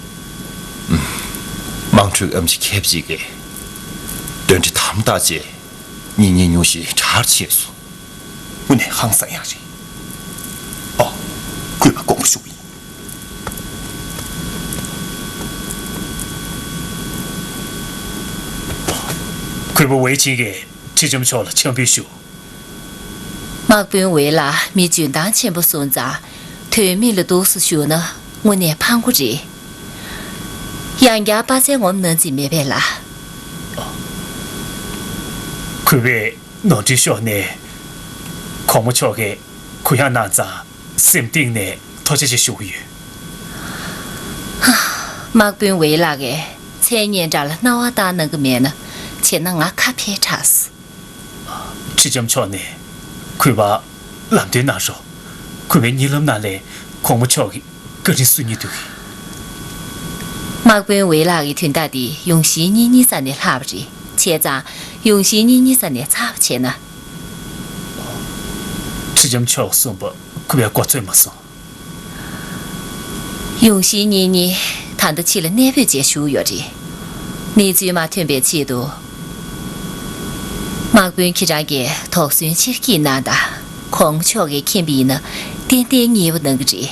དམངས་ཁྲོད་ཨེམ་ཆི་མཁས་པ་ཅིག་གིས་གདོན་འདྲེ་དམ་བཏགས་རྗེས་གཉིས་གཉིས་སྙུང་གཞི་གྲལ་ཕྱིན་སོང་། དངོས་གནས་ཧང་སང་ཡག་རེད། ཨོ། གུས་པ་དགོངས་པ་ཞུ་གི་ཡིན། གུས་པ་ཝེ་ཆིང་གིས་ཁྲི་ལྕམ་མཆོག་ལ་ཕྱག་འབུལ་ཞུ། དམག་དཔོན་ཝེ་ལགས་མི་འཇོན་ཐང་ཆེན་པོ་སོང་ཙང་། དོན་མེད་ལ་འདུག་སེ་བཞུགས་ན་དངོས་གནས་ཕངས་པོ་རེད། ཡང་བསྐྱར་དཔའ་རྩལ་ངོམ་གནང་རྩིས་མེད་པས་ལགས། གུས་པས་ནོར་འཁྲུལ་ཤོར་ནས། གོང་མ་མཆོག་གིས་གུ་ཡངས་གནང་ཙང་སེམས་གཏིང་ནས་ཐུགས་རྗེ་ཆེ་ཞུ་གི་ཡོད། དམག་དཔོན་ཝེ་ལགས་ཀྱིས་མཚན་སྙན་གྲགས་ལ་སྣང་བ་བཏང་གནང་གི་མེད་ན། བྱས་ན་ང་ཁ་ཕྱེ་དྲགས་སོང་། ཁྲི་ལྕམ་མཆོག་ནས་གུས་པར་ལམ་སྟོན་གནང་རོགས། གུས་པའི་གཉིད་ལམ་ནང་ལས་གོང་མ་མཆོག་གི་བཀའ་དྲིན་གསོ་སྙིང་འདོད་ཀྱི། དམག་དཔོན་ཝེ་ལགས་ཀྱི་དོན་དག་འདི་ཡུང་ཤིན་གཉིས་གཉིས་རྩ་ནས་ལྷག་པ་རེད། བྱས་ཙང་ཡུང་ཤིན་གཉིས་གཉིས་རྩ་ནས་ཚར་བ་བྱས་ན། ཁྲི་ལྕམ་མཆོག་གསུངས་པ་གུས་པས་མགོ་ཚོད་མ་སོང་། ཡུང་ཤིན་གཉིས་གཉིས་ད་ལྟ་ཕྱི་ལ་གནས་སྤོས་བྱས་བཞུགས་ཡོད་རེད། གནས་ཚུལ་མ་ཐོན་པའི་ཆེད་དུ། དམག་དཔོན་ཁྱེད་རང་གིས་དོགས་ཟོན་ཆེར་བསྐྱེད་གནང་དང་། གོང་མ་མཆོག་གིས་མཁྱེན་པ་ཡིན་ན་ཏན་ཏན་ཉེས་པ་གནང་གི་རེད།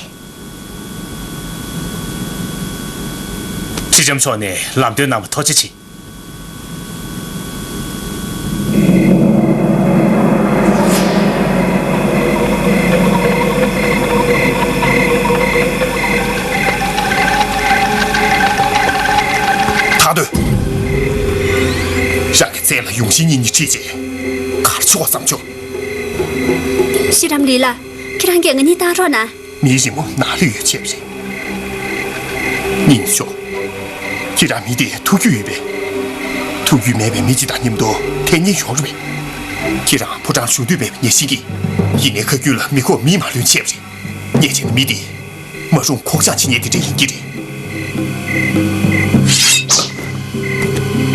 ཁྲི་ལྕམ་མཆོག་ནས་ལམ་སྟོན་གནང་བར་ཐུགས་རྗེ་ཆེ། ཐར་འདོད། རང་གི་བཙན་ལ་ཡུང་ཤིན་གཉིས་གཉིས་ཁྲིད་རྗེས་གར་ཆོག་བསམ་བྱུང་། ཤེས་རམས་ལི་ལ། ཁྱེད་རང་གིས་ང་གཉིས་བཏང་རོགས་གནང་། མིའི་རི་མོ་ནང་ལྷོད་ཡོད་ཅེས་པ་རེད། གཉིས་མཆོག་ཁྱེད་རང་མི་དེ་ཐུག་རྒྱུ་ཡོད་པས། ཐུག་རྒྱུ་མེད་པའི་མི་གཅིག་དང་མཉམ་དུ་འཐེན་ཉན་ཡོང་རུང་བས། ཁྱེད་རང་ཕོ་བྲང་བཞུགས་འདོད་མེད་པ་ངས་ཤེས་ཀྱི། ཡིན་ནའི་ཁ་རྒྱུན་ལ་མི་ཁོག་མིས་མ་ལོན་ཅེས་པ་རེད། ངས་བྱས་ན་མི་དེ་མ་རུང་ཁོག་བཅངས་བྱེད་ཉན་དེ་འདྲ་ཡིན་གྱི་རེད།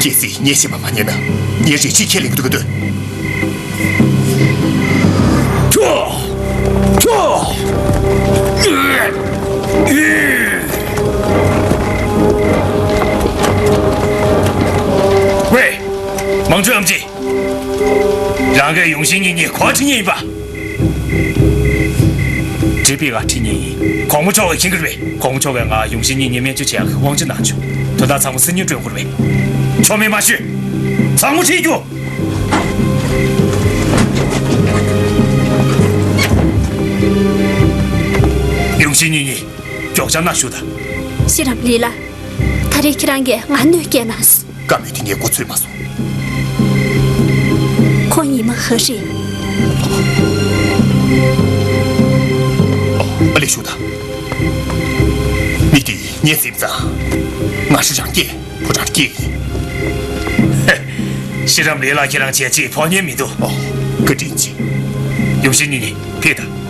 གལ་སྲིད་ངས་བཤད་པ་མ་ཉན་ན། ངའི་རལ་གྲིས་ཁས་ལེན་གྱི་འདུག་ག་འདོད། ཁྱོ། ཁྱོ། ཝེ། དམངས་ཁྲོད་ཨམ་ཆི། རང་གིས་ཡུང་ཤིན་གཉིས་གཉིས་ག་པར་ཁྲིད་ཉན་ཡིན་པ། ཀྲི་པི་ག་ཁྲིད་ཉན་ཡིན། གོང་མ་མཆོག་གིས་མཁྱེན་གྱི་རེད་པས། གོང་མ་མཆོག་གིས་ང་ཡུང་ཤིན་གཉིས་གཉིས་སྨན་བཅོས་བྱེད་ཡག་གི་དབང་ཆ་གནང་བྱུང་། དོན་དག་ཚང་མ་སེམས་ཉིད་སྤྲོད་དགོས་རེད་པས། ཆོ་མེད་མ་ཤོད། ཚང་མ་ཁྲིད་རྒྱུགས། ཡུང་ཤིན་གཉིས་གཉིས་མགྱོགས་བྱ་གནང་ཞུ་དང་། ཤེས་རམས་ལི་ལ། ད་རེས་ཁྱེད་རང་གིས་ང་གནོད་སྐྱེལ་གནང་། བཀའ་མོལ་དེ་ངས་མགོ་ཚོད་མ་སོང་། ཁོང་ཉི་མ་ཧ་རེད། ཨ་ལས་ཞུ་དང་། མི་དེ་ངས་ཟིན་ཙང་། ང་ཧྲི་ཅང་སྐྱེས་ཕོ་བྲང་སྐྱེས་ཡིན། ཧེ། ཤེས་རམས་ལི་ལ། ཁྱེད་རང་བྱས་རྗེས་ཕོག་ཉན་མི་འདུག་ཨོ། བཀའ་དྲིན་ཆེ། ཡུམ་ཤིན་ནི་ནི་ཕེ་ད།